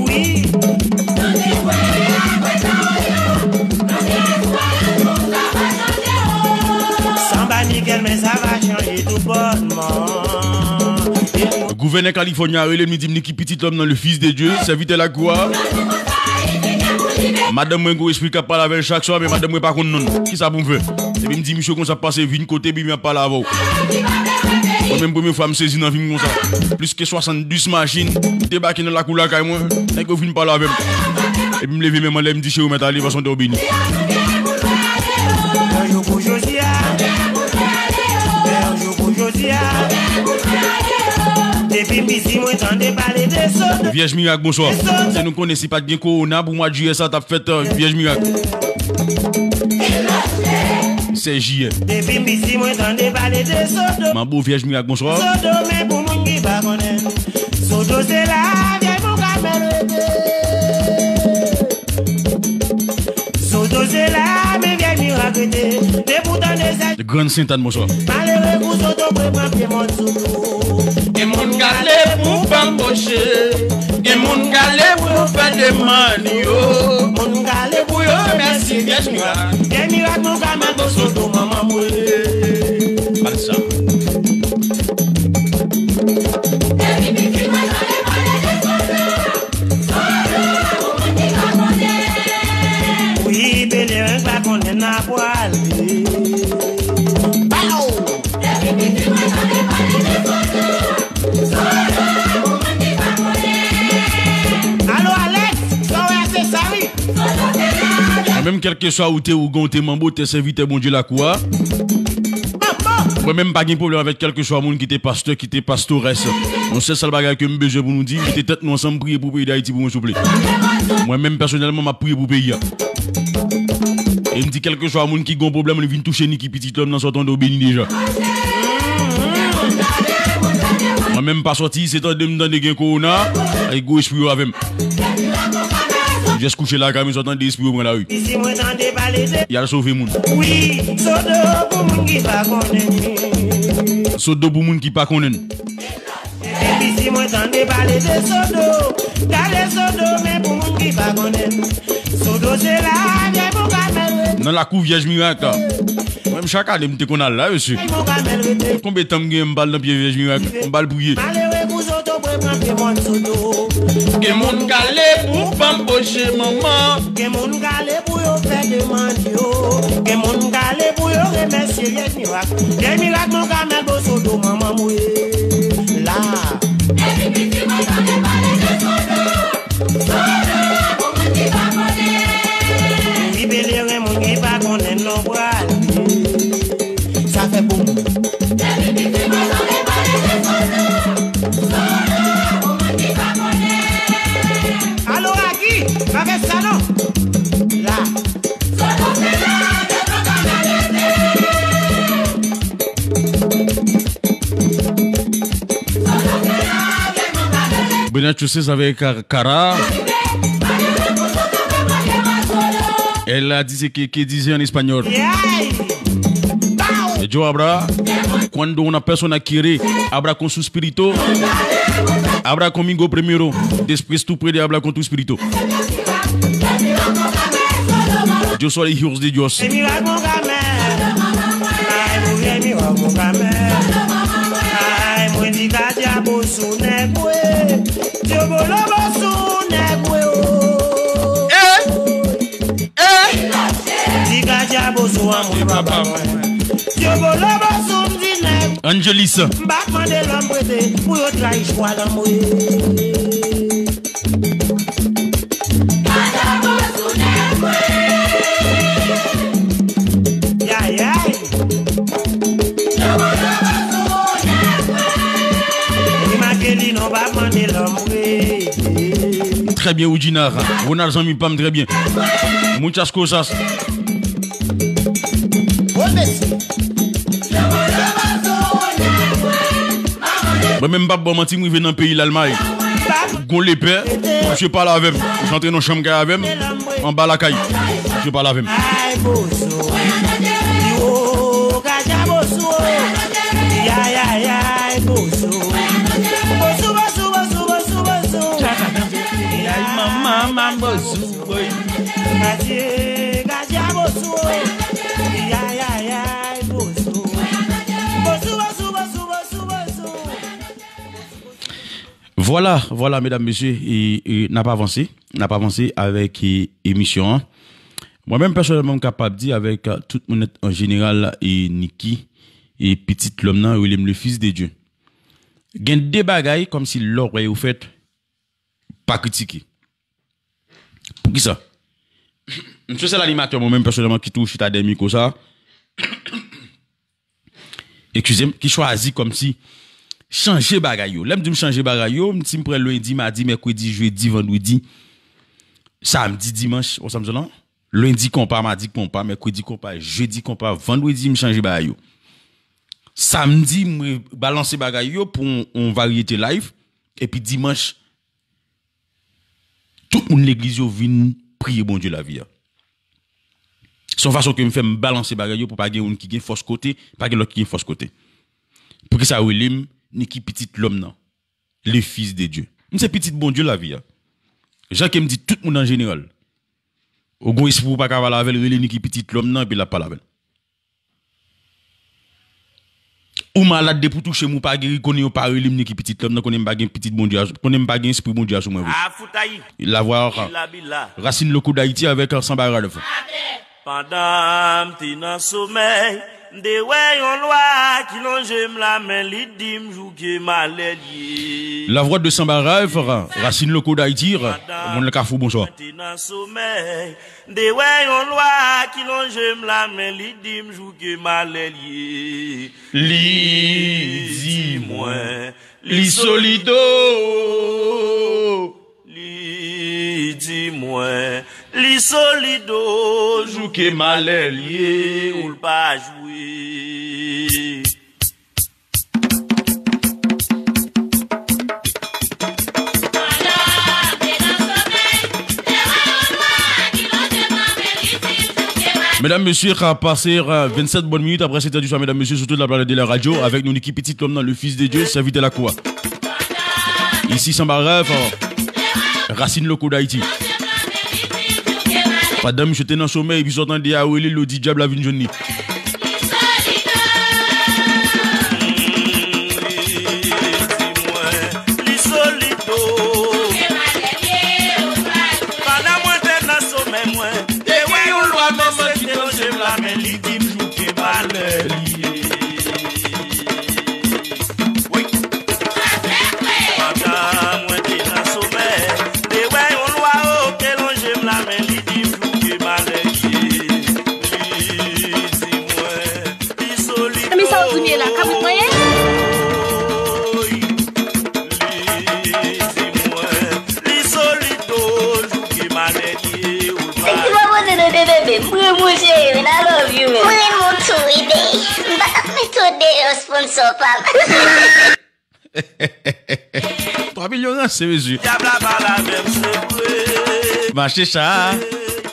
Wi. Sanba Mikel, men sa va chanje tou bònman. Gouvènè Kalifòni a rele m, li di m Niki Pitit Lòm nan, le Fils de Dieu, sèvitè lakou a. Madanm mwen gwo espri k ap pale avè l chak swa, men madanm mwen pa konn non l. Kisa pou m fè? Epi m di misye konsa, pase vin kote, epi m ap pale avè w. Mwen menm premye fwa m sezi nan vi m konsa. Plis ke swasanndis machin debake nan lakou lakay mwen, nèg yo vin pale avè m. Epi m leve men m anlè, m di cheri w mèt ale, paske w beni. Yon jou pou jodi a. Yon jou pou jodi a. Depi m piti mwen tande pale de Sodo. Vyèj Mirak, bonswa. Se nou konnen si pa t gen kowona pou mwa jiyè sa t ap fèt, euh, Vyèj Mirak. Sèz jiyè. Depi m piti mwen tande pale de Sodo. Manbo Vyèj Mirak, bonswa. Sodo, men pou moun ki pa konnen. Sodo se la vyèj Moukamèl rete. Sodo se la men vyèj Mirak rete. Depi w tande sa. Grann Sentàn, bonswa. Malere kou Sodo pre pran pye mòn sou tou. Gen moun k ale pou banboche. Gen moun k ale pou yo fè demann yo. Moun k ale pou yo remèsye Vyèj Mirak. Vyèj Mirak Moukamèl, bon Sodo manman mwen. Al sa. Wi, pelerin pa konnen n a pwale. Pow! Alo, Alex, sa w wè a se sa, wi. Mwen menm, kèlkeswa ou te ougan, ou te manbo, ou te sèvitè Bondye lakou a. Mwen menm, m pa gen pwoblèm avèk kèlkeswa moun ki te pastè, ki te pastorès. Yon sèl, sèl bagay ke m bezwen pou nou di, mete tèt nou ansanm, priye pou peyi Dayiti pou mwen, souple. Mwen menm, pèsonèlman, m ap priye pou peyi a. E m di, kèlkeswa moun ki gon pwoblèm, li vin touche Niki Pitit Lòm nan, sòtan de w beni deja. Mwen menm, m pa sòti isit, tande m tande gen kowona, ay gwo espri yo avè m. Jès kouche lakay mwen, sòtan de espri yo pran lari. Y al sove moun. Wi, Sodo pou moun ki pa konnen. Sodo pou moun ki pa konnen. Depi si mwen tande pale de Sodo, gade Sodo, men pou moun ki pa konnen. Sodo se la vyèj Moukamèl rete. Nan lakou Vyèj Mirak. Mwen menm chak ane, m te konn al la, mesye. Konbyen tan m gen, m pa al nan pye Vyèj Mirak, m pa al priye. Malere kou Sodo pre pran pye mòn Sodo. Gen moun k ale pou banboche manman. Gen moun k ale pou yo fè demann yo. Gen moun k ale pou yo remèsye Vyèj Mirak. Vyèj Mirak Moukamèl, bon Sodo manman mwen. La. Depi piti mwen tande pale de Sodo. Sodo, pou moun ki pa konnen. Wi, pelerin, moun ki pa konnen non pral. Sa fè boum. Alo, Aki, pa fè sa non. La. Buenas noches avec Kara. Ella dice que, ¿qué dice en español? Yo abra, cuando una persona quiere, abra con su espíritu, abra conmigo primero, después tú puedes hablar con tu espíritu. Yo soy hijos de Dios. Ay, mwen di Katia Bosou nèg wi. Dyobolo Bosou nèg wi o. Eh! Eh! Di Katia Bosou anmwe papa mwen. Dyobolo Bosou m di nèg. Angelis. M pa mande lòm prete pou yo trayi chwa lanmou. Katia Bosou nèg wi. Yay, yay. Très bien, Woudjina. Ronald zanmi pa m, très bien. Muchas cosas. Mwen menm m p ap ba w manti, m rive nan peyi Lalmay. Gon lepè, misye pale avè m. Misye antre nan chanm kay avè m, anba lakay. Misye pale avè m. Ay, Bozo. Yo, Katia Bozo. Yay, yay, yay, Bozo. Bozo, Bozo, Bozo, Bozo, Bozo. Yay, manman, manman, Bozo, boy. Katia, Katia Bozo. Yay, yay, yay, Bozo. Bozo, Bozo, Bozo, Bozo, Bozo. Vwala, vwala, medam, mesye, e, e, n ap avanse, n ap avanse avèk, e, emisyon an. Mwen menm, pèsonèlman, m kapab di avèk, e, tout moun nèt an jeneral, e, Niki, e, pitit lòm nan, rele m le fils de Dieu. Gen de bagay, kòmsi lè w wè yo fèt, pa kritike. Poukisa? M se sèl animatè, mwen menm, pèsonèlman, ki toujou chita dèyè mikwo sa. Eskize m, ki chwazi kòmsi chanje bagay yo. Lè m di m chanje bagay yo, m, si m pran lendi, madi, mèkredi, jedi, vandredi, samdi, dimanch, ou sa m di w lan? Lendi konpa, madi konpa, mèkredi konpa, jedi konpa, vandredi m chanje bagay yo. Samdi m re-, balanse bagay yo pou yon, yon varyete live, epi dimanch tout moun legliz yo vin priye Bondye lavi a. Se yon fason ke m fè m balanse bagay yo pou pa gen youn ki gen fòs kote, pa gen lòt ki gen fòs kote. Poukisa yo rele m Niki pitit lòm nan? Le fils de Dieu. M se pitit Bondye lavi a. Jan ke m di tout moun an jeneral. Ou gon espri ou pa ka pale avè l, rele Niki pitit lòm nan, epi l ap pale avè l. Ou malad depi w touche m, ou pa geri, konnen yo pa rele m Niki pitit lòm nan, konnen m pa gen pitit Bondye a, konnen m pa gen espri Bondye a sou mwen vre. Afutayi. Lavwa, Bila Bila. Rasin Loko Dayiti avèk Samba Ralph. Pandan m te nan somèy, m te wè yon lwa ki lonje m lamen, li di m jouke malè l ye. La voix de Samba Ralph, Rasin Loko Dayiti, moun nan Kafou, bonswa. Pandan mwen te nan somèy, m te wè yon lwa ki lonje m lamen, li di m jouke malè l ye. Li di mwen, li solid o. Li di mwen, li solid o, jouke malè l ye, ou l pa jwe. Medam, mesye, ka pase, euh, vennsèt bòn minit apre sèt è di swa, medam, mesye, sou tout la planèt de la radyo, avèk nou, Niki pitit lòm nan, le fils de Dieu, sèvitè lakou a. Isi Samba Ralph, Rasin Loko Dayiti. Pandan misye te nan somèy, epi sa w tande a rele l, yo di dyab la vin jwenn li. Li solid o. Pandan mwen te nan somèy mwen, te wè yon lwa manman ki te lonje m lamen, li di m jouke malè li ye. Wi. Pandan mwen te nan somèy, te wè yon lwa o te lonje m lamen, li di m jouke malè l ye. Li di mwen, li solid o. Wi. Li di mwen, li solid o, jouke malè l ye, ou l pa. Ey, ki pwopoze de, de bebe, m renmen w cheri, I love you, man. Mwen renmen w tou, wi, babe. M pa t ap mete w deyò, sponsor pa m. Twa milyon ranse, mesye. Dyab la pale avè m, se vre. Mache sa.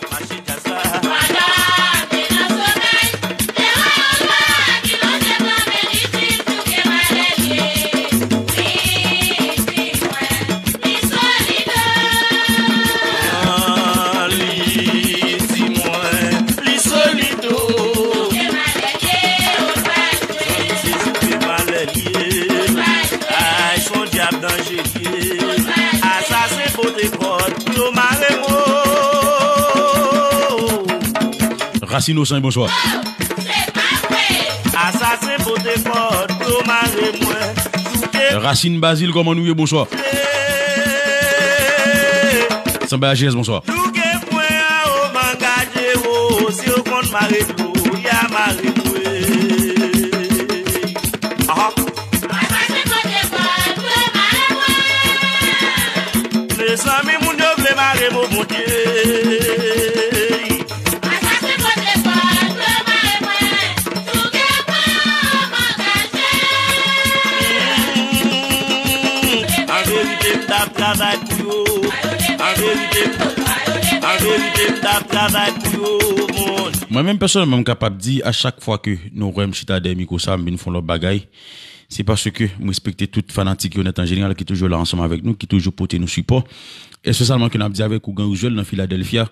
Mache sa. Inosan, bonswa. Asasen pote kòd pou yo mare mwen. Rasin Bazil, kòman nou ye? Bonswa. Sanba H S, bonswa. Touke mwen anwo manga Jero, si yo konn mare dlo, y a mare mwen. Aha. Mezanmi, moun yo vle mare mo Bondye. An verite, m t ap travay pou yo. An verite, an verite, m t ap travay pou yo, moun. Mwen menm pèsonèlman, m kapab di, a chak fwa ke nou wè m chita dèyè mikwo sa, m vin fè yon lòt bagay, se paske m respekte tout fanatik yo nèt an jeneral ki toujou la ansanm avèk nou, ki toujou pote nou sipò. Espesyalman ke n ap di avèk Ougan Rouzwèl nan Filadèlfya,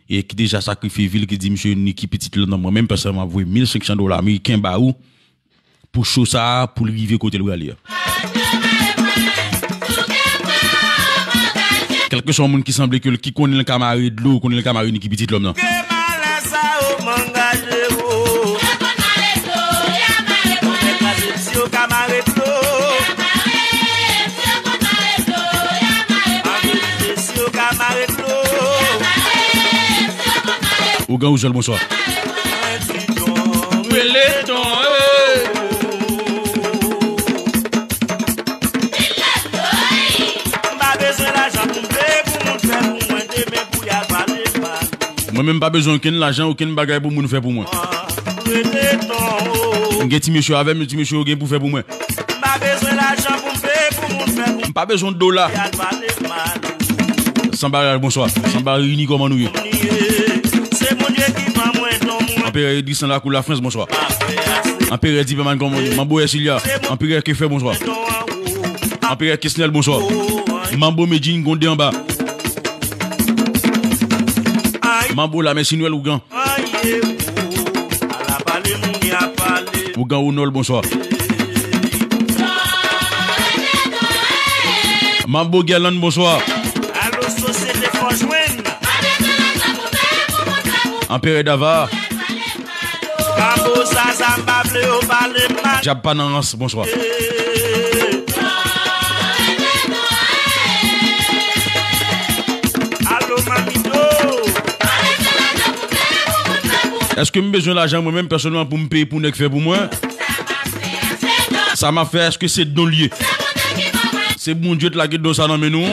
e ki deja sakrifye vi l, ki di misye Niki pitit lan nan mwen menm, pèsonèlman, m ap voye mil senk san dola ameriken ba ou pou cho sa a, pou l rive kote l prale a. Kèlkeswa yon moun ki sanble ke l, ki konnen l ka mare dlo, konnen l ka mare Niki pitit lòm nan. Ke malè sa yo m angaje wo. Yo konn mare dlo, y a mare mwen. Yo ka mare dlo. Yo konn mare dlo, y a mare mwen. An verite, si yo ka mare dlo. Yo mare, yo konn mare. Ougan Rouzwèl, bonswa. Rele ton, eh. M pa bezwen lajan pou m peye pou moun fè pou mwen demen pou y al pale mal. Mwen menm pa bezwen okenn lajan, okenn bagay pou moun fè pou mwen. Rele ton, oh. M gen ti mesye avè m, ti mesye yo gen pou fè pou mwen. M pa bezwen lajan pou m peye pou moun fè pou m. M pa bezwen dola. Y al pale mal. Sanba Raj, bonswa. Sanba Rini, kòman nou ye? Se Bondye ki ban mwen don mwen. Anperè Edris nan lakou Lafrans, bonswa. Anperè Dipaman, kòman nou ye? Manbo Ersilia. Anperè Kefè, bonswa. Anperè Kesnel, bonswa. Manbo Medjin Gonde anba. Manbo Lamèsi Nwèl Ougan. Aye, oh, ala pale moun y ap pale. Ougan Ronald, bonswa. Manbo Guerlande, bonswa. Alo, sosyete fò jwenn. Anperè Dava. Manbo Zaza, m pa vle yo pale mal. Djab pa nan rans, bonswa. Alo, Mamito. Èske m bezwen lajan mwen menm pèsonèlman pou m peye pou nèg fè pou mwen? Sa m ap fè, èske se don l ye? Se Bondye t lage don sa nan men nou.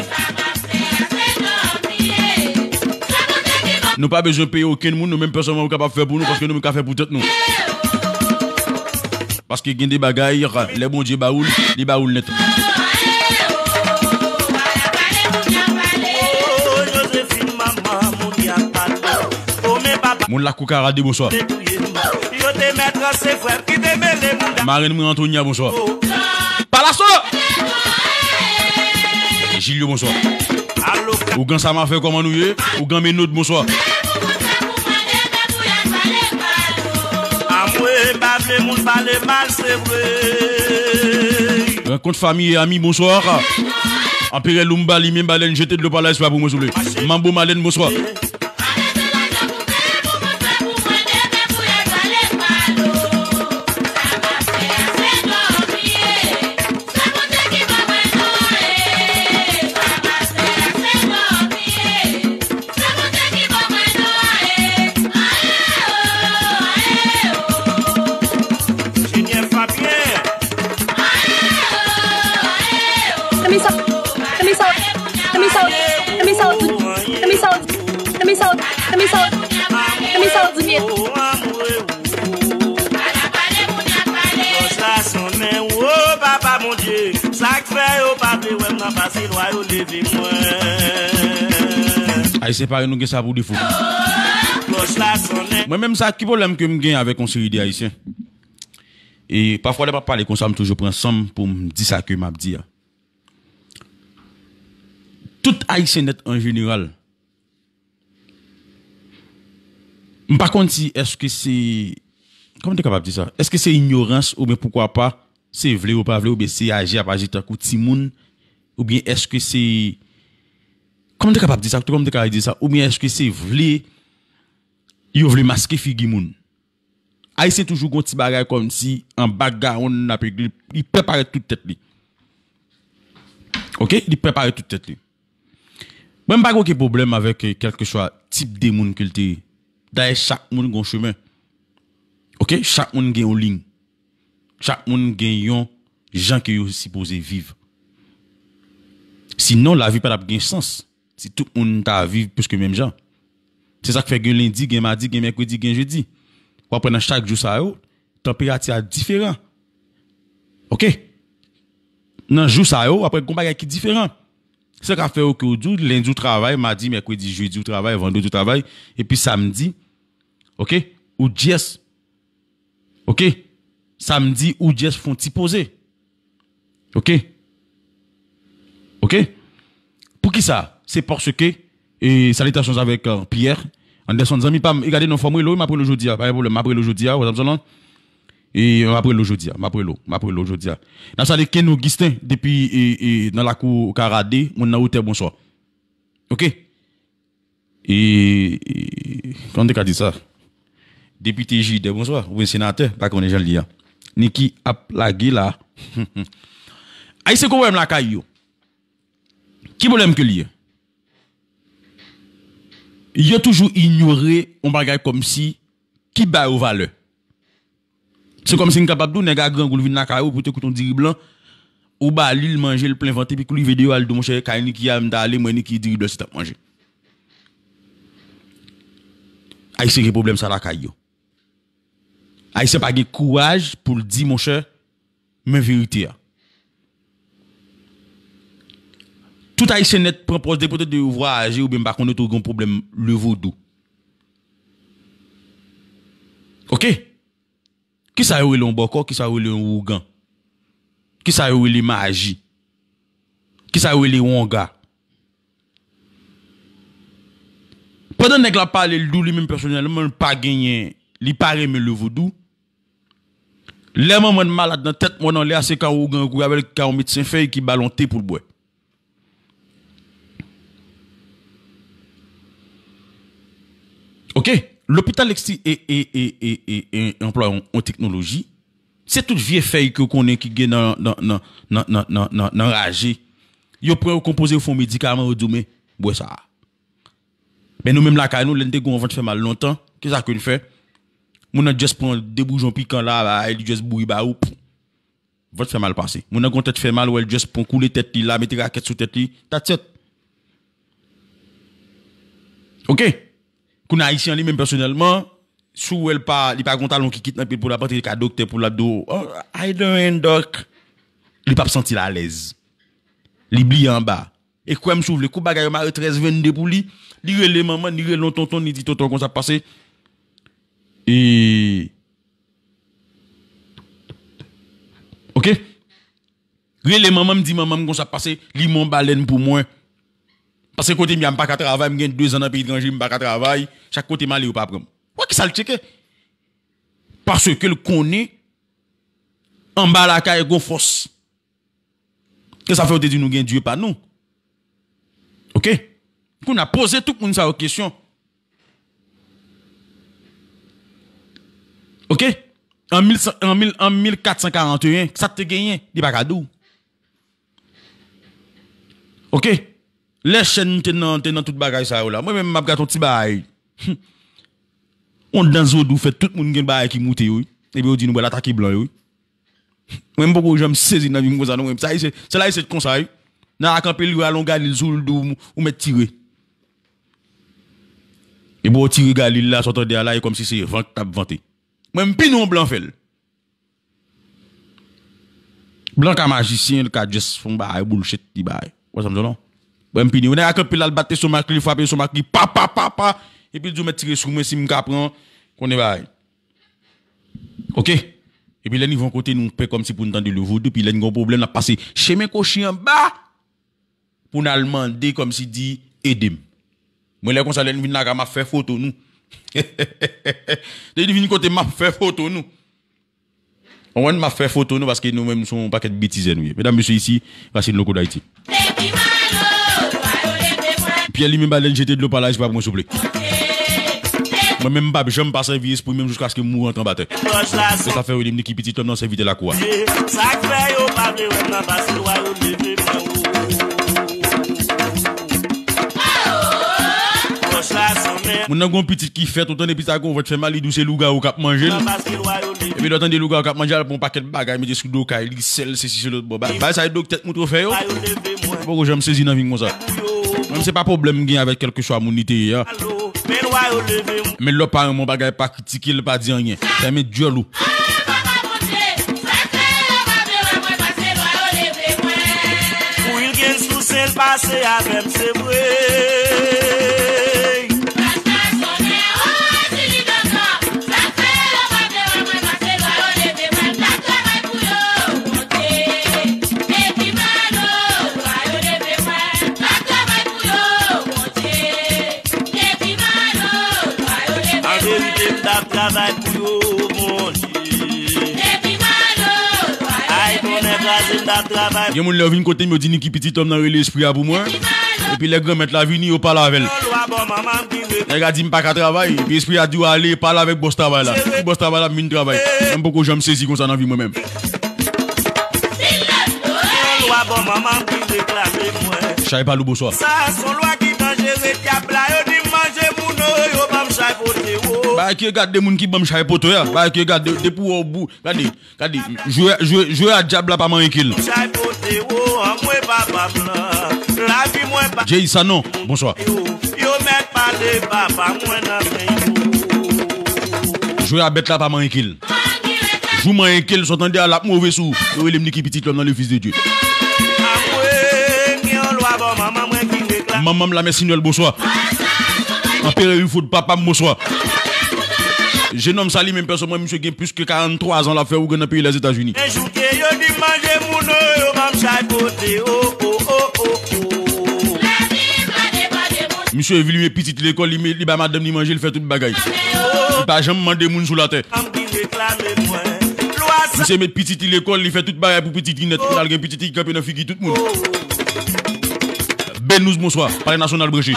Nou pa bezwen peye okenn moun, nou menm pèsonèlman, nou kapab fè pou nou, paske nou menm ka fè pou tèt nou. Paske gen de bagay, lè Bondye ba ou l, li ba ou l nèt. Moun Lakou Karade, bonswa. Marenn mwen Antonia, bonswa. Palaso! Jilyo, bonswa. Ougan Samafè, kòman nou ye? Ougan Menod, bonswa. Amwe pa vle moun pale mal, se vre. Rankont fanmi e ami, bonswa. Anperè Loumba, li menm, balèn jete dlo pa la espwa pou mwen, souple. Manbo Malèn, bonswa. Jenyè Fabien. Let me sell, let me sell, let me sell, let me sell, let me sell, let me sell, let me sell, let me sell, Junior. Klòch la sonnen, wo papa Bondye, sa k fè yo pa vle wè m nan pase lwa yo leve mwen. Ayisyen parèy nou gen sa pou defo. Klòch la sonnen. Mwen menm sa ki pwoblèm ke m gen avèk yon seri de Ayisyen. E pafwa lè m ap pale konsa, m toujou pran san m pou m di sa ke m ap di a. Tout Ayisyen nèt an jeneral, m pa konn si èske se, kòman m te kapab di sa? Èske se inyorans oubyen poukwa pa, se vle ou pa vle, oubyen se aji ap aji tankou timoun, oubyen èske se, kòman m te kapab di sa? Kòman m te kapab di sa? Oubyen èske se vle Yo vle maske figi moun. Ayisyen toujou gon ti bagay kòmsi anba gawon n ap regle, li pè parèt tout tèt li. Oke? Li pè parèt tout tèt li. Mwen, m pa gen okenn pwoblèm avèk, eh, kèlkeswa tip de moun ke l te ye. Dayè, chak moun gon chemen. Oke? Chak moun gen yon liy. Chak moun gen yon jan ke yo sipoze viv. Sinon, lavi pa t ap gen sans si tout moun ta viv prèske menm jan. Se sa k fè gen lendi, gen madi, gen mèkredi, gen jedi. W ap wè nan chak jou sa yo, tanperati a diferan. Oke? Nan jou sa yo, w ap wè gon bagay ki diferan. Se sa k ap fè, oke, w di w lendi w travay, madi, mèkredi, jedi w travay, vandredi w travay, epi samdi, oke, ou dyès. Oke? Samdi, ou dyès fè yon ti poze. Oke? Oke? Poukisa? Se paske, e, salitations avèk, euh, Pierre Anderson, zanmi pa m, e gade non, fò m rele w, m ap rele w jodi a, pa gen pwoblèm, m ap rele w jodi a, w ap zanmi lan? E, m ap rele w jodi a, m ap rele w, m ap rele w jodi a. N ap salye Ken Augustin depi, e, e, nan lakou Karade, moun nan wotè, bonswa. Oke? E, e, kòman te ka di sa? Depite Jide, bonswa, oubyen senatè, pa konnen jan l ye a. Niki ap lage la. Ayisyen, gon pwoblèm lakay yo. Ki pwoblèm ke l ye? Yo toujou inyore yon bagay kòmsi ki ba yo valè. Se kòmsi n kapab di w, nèg a grangou, l vin lakay ou pou te koute yon diri blan, ou ba li, l manje, l plen vant, epi kou l rive deyò a, l di w, monchè, kay Niki a, m t ale, mwen, Niki, diri blan se t ap manje. Ayisyen gen pwoblèm sa lakay yo. Ayisyen pa gen kouraj pou l di, monchè, men verite a. Tout Ayisyen nèt pran pòz depi w tande yo vwayaje oubyen m pa konnen tou gen pwoblèm le vodou. Oke? Kisa yo rele yon bòkò? Kisa yo rele yon ougan? Kisa yo rele maji? Kisa yo rele wonga? Pandan nèg la ap pale, l di w li menm pèsonèlman, l pa genyen, li pa renmen le vodou. Lè manman l malad nan tèt mòn anlè a, se ka ougan yo kouri avè l, ka yon medsen fèy ki ba l yon te pou l bwè. Oke? Lopital Lexi e, e, e, e, e, e anplwaye yon, yon teknoloji. Se tout vye fèy ke w konnen ki gen nan, nan, nan raje. Yo pran yo konpoze yo fè yon medikaman, yo di w, men, bwè sa a. Men nou menm lakay nou, lè n te gen yon vant fè mal lontan, kisa ke n fè? Moun nan just pran de boujon pikan la, bay li just bouyi ba ou. Vant fè mal pase. Moun nan gon tèt fè mal, wè l just pran koule tèt li la, mete rakèt sou tèt li, that's it. Oke? Kounye a, Ayisyen an li menm pèsonèlman, si w wè l pa, li pa gon talon ki kit nan pye l pou l ap antre ka doktè pou l ap di w, "Oh, how you doing, doc?" Li p ap santi l alèz. Li bliye anba. E kwè m si w vle, kou bagay yo mare trèz vennde pou li, li rele manman, li rele yon tonton, li di tonton konsa pase. E Oke? Rele manman m, di manman m konsa pase, li men yon balèn pou mwen. Paske kote m ye a, m pa ka travay, m gen de zan nan peyi etranje, m pa ka travay. Chak kote m ale, yo pa pran m. Wè kisa l tcheke? Paske l konnen anba lakay gon fòs. Se sa fè yo te di nou gen Dye pa nou. Oke? Kounye a poze tout moun sa yo kesyon. Oke? An mil, an mil, an mil kat san karanteyen, sa te genyen, li pa ka di w. Oke? Lè chèn te nan, te nan tout bagay sa yo la. Mwen menm, m ap gate yon ti bagay. Yon dans vodou fè tout moun gen bagay ki moute yo, wi. Epi yo di nou pral atake blan yo, wi. Mwen, m poko janm sezi nan vi m konsa, non, mwen. Sa, se, se la, se konsa, wi. Nan ak anpil, yo al yon galil sou l, di w, ou mèt tire. Epi w tire galil la, sa w tande a la, e kòmsi se van k t ap vante. Mwen, m pini yon blan fè l. Blan ka majisyen, l ka just fè yon bagay, bullshit, li bagay. Wè sa m di w, non? Mwen, m pini. Yon nèg ak anpil la, l bat estomak li, l frape estomak li, pa, pa, pa, pa. Epi l di w mèt tire sou mwen si m ka pran, konnen bagay. Oke? Epi lè n rive yon kote, nou pè kòmsi pou n tande le vodou, epi lè n gen yon pwoblèm, n ap pase chemen kochi anba pou n al mande kòmsi di, ede m. Mwen, lè konsa, lè n vin lakay, m ap fè foto nou. Lè n vin kote m, m ap fè foto nou. Ou konprann, m ap fè foto nou paske nou menm, se yon pakèt betizè nou ye. Medam, mesye, isi, Racine Loco d'Haïti. Pyè li menm, ba lè n jete dlo pa la, se pa pou mwen, souple. Mwen menm m p ap janm pa sèvi espri menm jiskaske m mouri antre anba tè. Se sa fè yo di m Niki pitit lòm nan sèvitè lakou a. Sa k fè yo pa vle wè m nan pase lwa yo leve mwen o. Moun nan gon pitit ki fèt, ou tande pitit sa gon vant fè mal, li di w se lougawou k ap manje l. Epi lè w tande lougawou k ap manje l, al pran yon pakèt bagay, mete sou do kay li, sèl, sesi, se lòt bò. Ba-, bagay sa yo doktè t montre w fè yo. Mwen poko janm sezi nan vi m konsa. Mwen se pa pwoblèm m gen avèk kèlkeswa moun li te ye a. Men lè w pa renmen yon bagay, pa kritike l, pa di anyen. Fèmen dyòl ou. Pou Wilgens Toussaint l pase avè m, se vre. An verite, m t ap travay pou yo, Bondye. Ay, tonnè kraze, m t ap travay. Gen moun lè yo vin kote m, yo di Niki pitit lòm nan rele espri a pou mwen. Epi lè Granmèt la vini, yo pale avè l. Nèg la di m pa ka travay, epi espri a di w ale, pale avèk bòs travay la. Epi bòs travay la, m vin travay. Mwen m poko janm sezi konsa nan vi mwen menm. Yon lwa bò manman m ki reklame mwen. Chay pa lou, bonswa. Sa s on lwa ki danjere, dyab la yo di m manje moun o, yo ban m chay pote o. Bagay ki regarde moun ki ban m chay pote a. Bagay ki regarde depi w wè w bou-, gade, gade, jwe, jwe, jwe a dyab la pa manyen ke l. Chay pote o, anmwe papa m lan. Lavi mwen pa Jay Sanon, bonswa. Yo, yo mèt pale papa mwen nan men yo. Jwe a bèt la pa manyen ke l. Jou manyen ke l, sa w tande a, l ap move sou ou. Yo rele m Niki pitit lòm nan le fils de Dieu. Manman m la mè Sinwèl, bonswa. Anperè Rifod, papa m, bonswa. Jenòm sa li menm pèsòn mwen, misye gen plis ke karannntwa zan l ap fè ougan nan peyi Lèzetazini. Men jou ke yo di m manje moun o, yo ban m chay pote o, o, o, o, o. Misye vle met pitit lekòl, li met, li ba madanm li manje, li fè tout bagay. Li pa janm mande moun sou latè. Misye met pitit li lekòl, li fè tout bagay pou pitit li nèt. Kounye a l gen pitit li kanpe nan figi tout moun. Benouz, bonswa. Palè Nasyonal branche.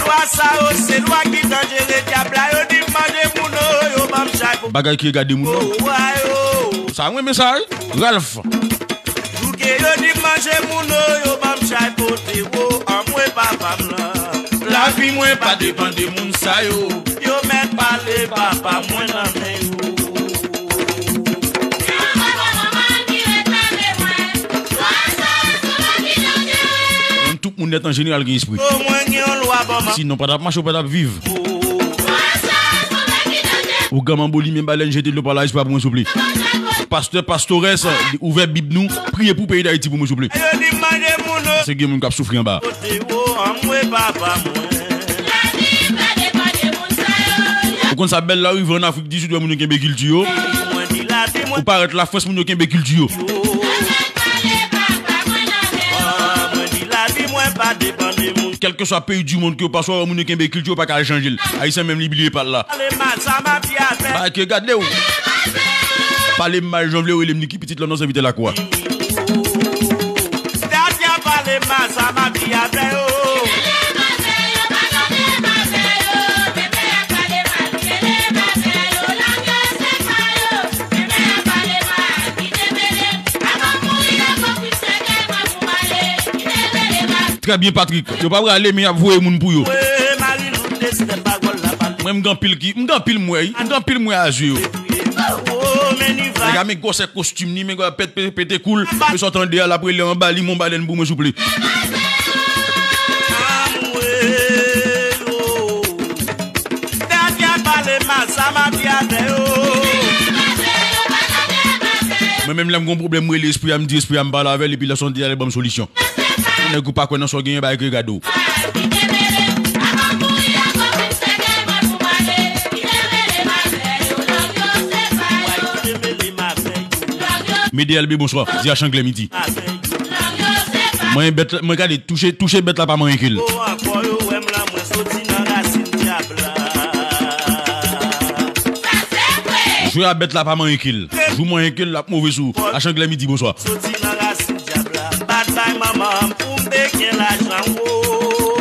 Lwa sa yo, se lwa ki danjere, dyab la yo di m manje moun o, yo ban m chay pou bagay ki regarde moun, non? Sa, mwen renmen sa, wi. Ralph. Jou ke yo di m manje moun o, yo ban m chay pote o, anmwe papa m lan. Lavi mwen pa depann de moun sa yo. Yo mèt pale papa mwen nan men yo. Tout moun nèt an jeneral gen espri. Sinon, pa t ap mache, ou pa t ap viv. Ougan Manbo li menm balèn jete dlo pa la espwa pou mwen souple. Pastè, pastores, ouvè Bib nou, priye pou peyi Dayiti pou mwen souple. Se gen moun k ap soufri anba. Ou konn sa, bèl la rive an Afrik di Sid, wè moun yo kenbe kilti yo. Ou parèt Lafrans, moun yo kenbe kilti yo. Kèlkeswa peyi di mond ke w pase, w wè moun yo kenbe kilti yo, pa ka al chanje l. Ayisyen menm li bliye pa l la. Bagay ke gade w. Pale m mal jan w vle, w rele m Niki pitit lòm nan sèvitè lakou a. Trè byen, Patrick. Yo pa prale, men y ap voye moun pou yo. Mwen, m gen anpil ki, m gen anpil m wè, m gen anpil m wè a zye yo. Nèg la, men gwosè kostim li, men gwosè pèt pe-, pete koul. Men sa w tande a, l ap rele anba li, mon balèn pou mwen, souple. Mwen menm, lè m gon pwoblèm, m rele espri a, m di espri a, m pale avè l, epi lè sa w tande a, li ban m solisyon. Nèg ou pa kwè nan sa w genyen, bagay ki regarde w. Mede L B, bonswa. Di a Changlè midi. Mwen bèt, mwen gade, touche, touche bèt la pa manyen ke l. Jwe a bèt la pa manyen ke l. Jou manyen ke l, l ap move sou. A Changlè midi, bonswa. Soti nan rasin dyab la. M pa t bay manman m pou m te gen lajan, wo.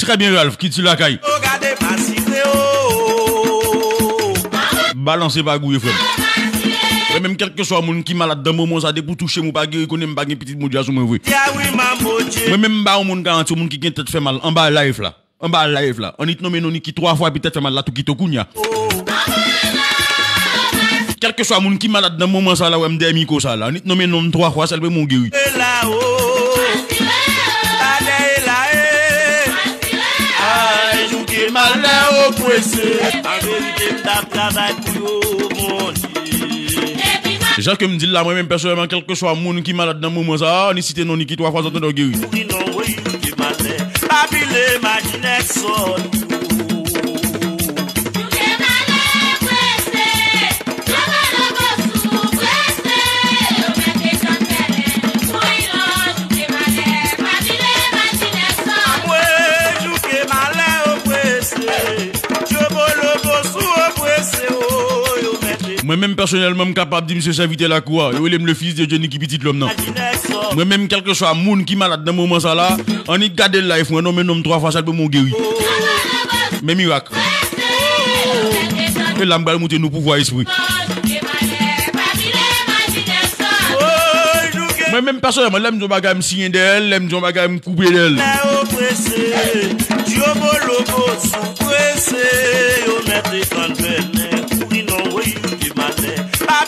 Trè byen, Ralph, kilti lakay. Balanse pa gouye, frè m. Mwen menm, kèlkeswa moun ki malad nan moman sa, depi w touche m, ou pa geri, konnen m pa gen pitit Bondye a sou mwen vre. Mwen menm, m ba yon moun garanti, yon moun ki gen tèt fè mal anba live la. Anba live la. Annik nonmen non Niki twa fwa, epi tèt fè mal la tou kite w kounya. Kèlkeswa moun ki malad nan moman sa la, wè m dèyè mikwo sa la. Annik nonmen non m twa fwa, sèl pou m geri. Jan ke m di l la, mwen menm pèsonèlman, kèlkeswa moun ki malad nan moman sa, annik site non Niki twa fwa, zòt tande w geri. Mwen menm pèsonèlman, m kapab di misye sèvitè lakou a. Yo rele m le fils de Dieu, Niki pitit lòm nan. Mwen menm, kèlkeswa moun ki malad nan moman sa la, annik gade live mwen, nonmen non m twa fwa, sèl pou m geri. Men mirak. E la, m pral montre nou pouvwa espri. Mwen menm pèsonèlman, lè m di yon bagay, m siyen dèyè l, lè m di yon bagay, m koupe dèyè l.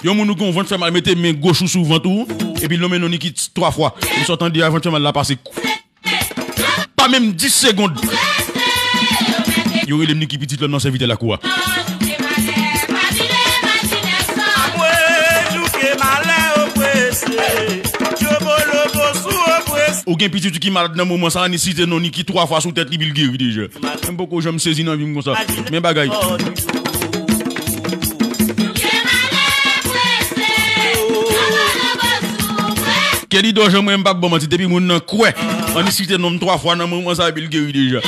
Yon moun ou gen yon vant fè mal, mete men goch ou sou vant ou, epi nonmen non Niki twa fwa. Misye tande a, vant fè mal la pase. Pa menm dis segonn. Yo rele m Niki pitit lòm nan, sèvitè lakou a. Ou gen pitit ou ki malad nan moman sa, annik site non Niki twa fwa sou tèt li, epi l geri deja. M poko janm sezi nan vi m konsa. Men bagay. Kelly Dorjan, mwen m p ap ba w manti, depi moun nan kwè, annik site non m twa fwa nan moman sa, epi l geri deja.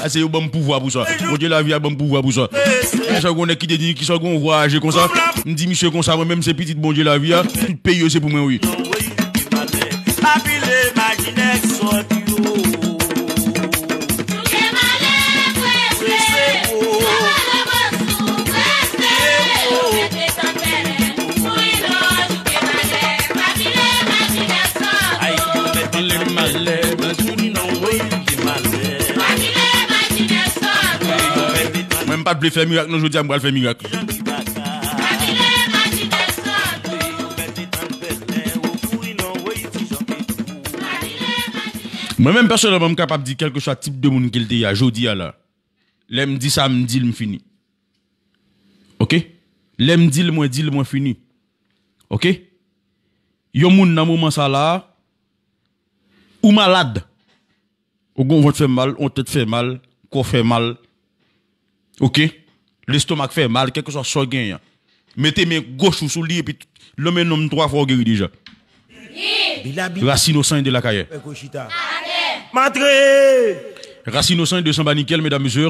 A, se yo ban m pouvwa pou sa. Bondye lavi a ban m pouvwa pou sa. Deja, gen yon nèg ki te di, "Kisa w gen yon vwa aje konsa?" M di misye konsa, mwen menm se pitit Bondye lavi a, tout peyi yo se pou mwen, wi. Mwen m pa t vle fè mirak non, jodi a m pral fè mirak. Mwen menm pèsonèlman, m kapab di kèlkeswa tip de moun ke l te ye a, jodi a la. Lè m di sa, m di l, m fini. Oke? Lè m di l, mwen di l, mwen fini. Oke? Yon moun nan moman sa la, ou malad. Ou gen yon vant fè mal, yon tèt fè mal, kò fè mal. Oke? Lestomak fè mal, kèlkeswa sa w genyen. Mete men goch ou sou li epi lonmen non m twa fwa ou geri deja. Rasin Osan de Lakayè. Rasin Osan de Sanba Nikel, medam, mesye.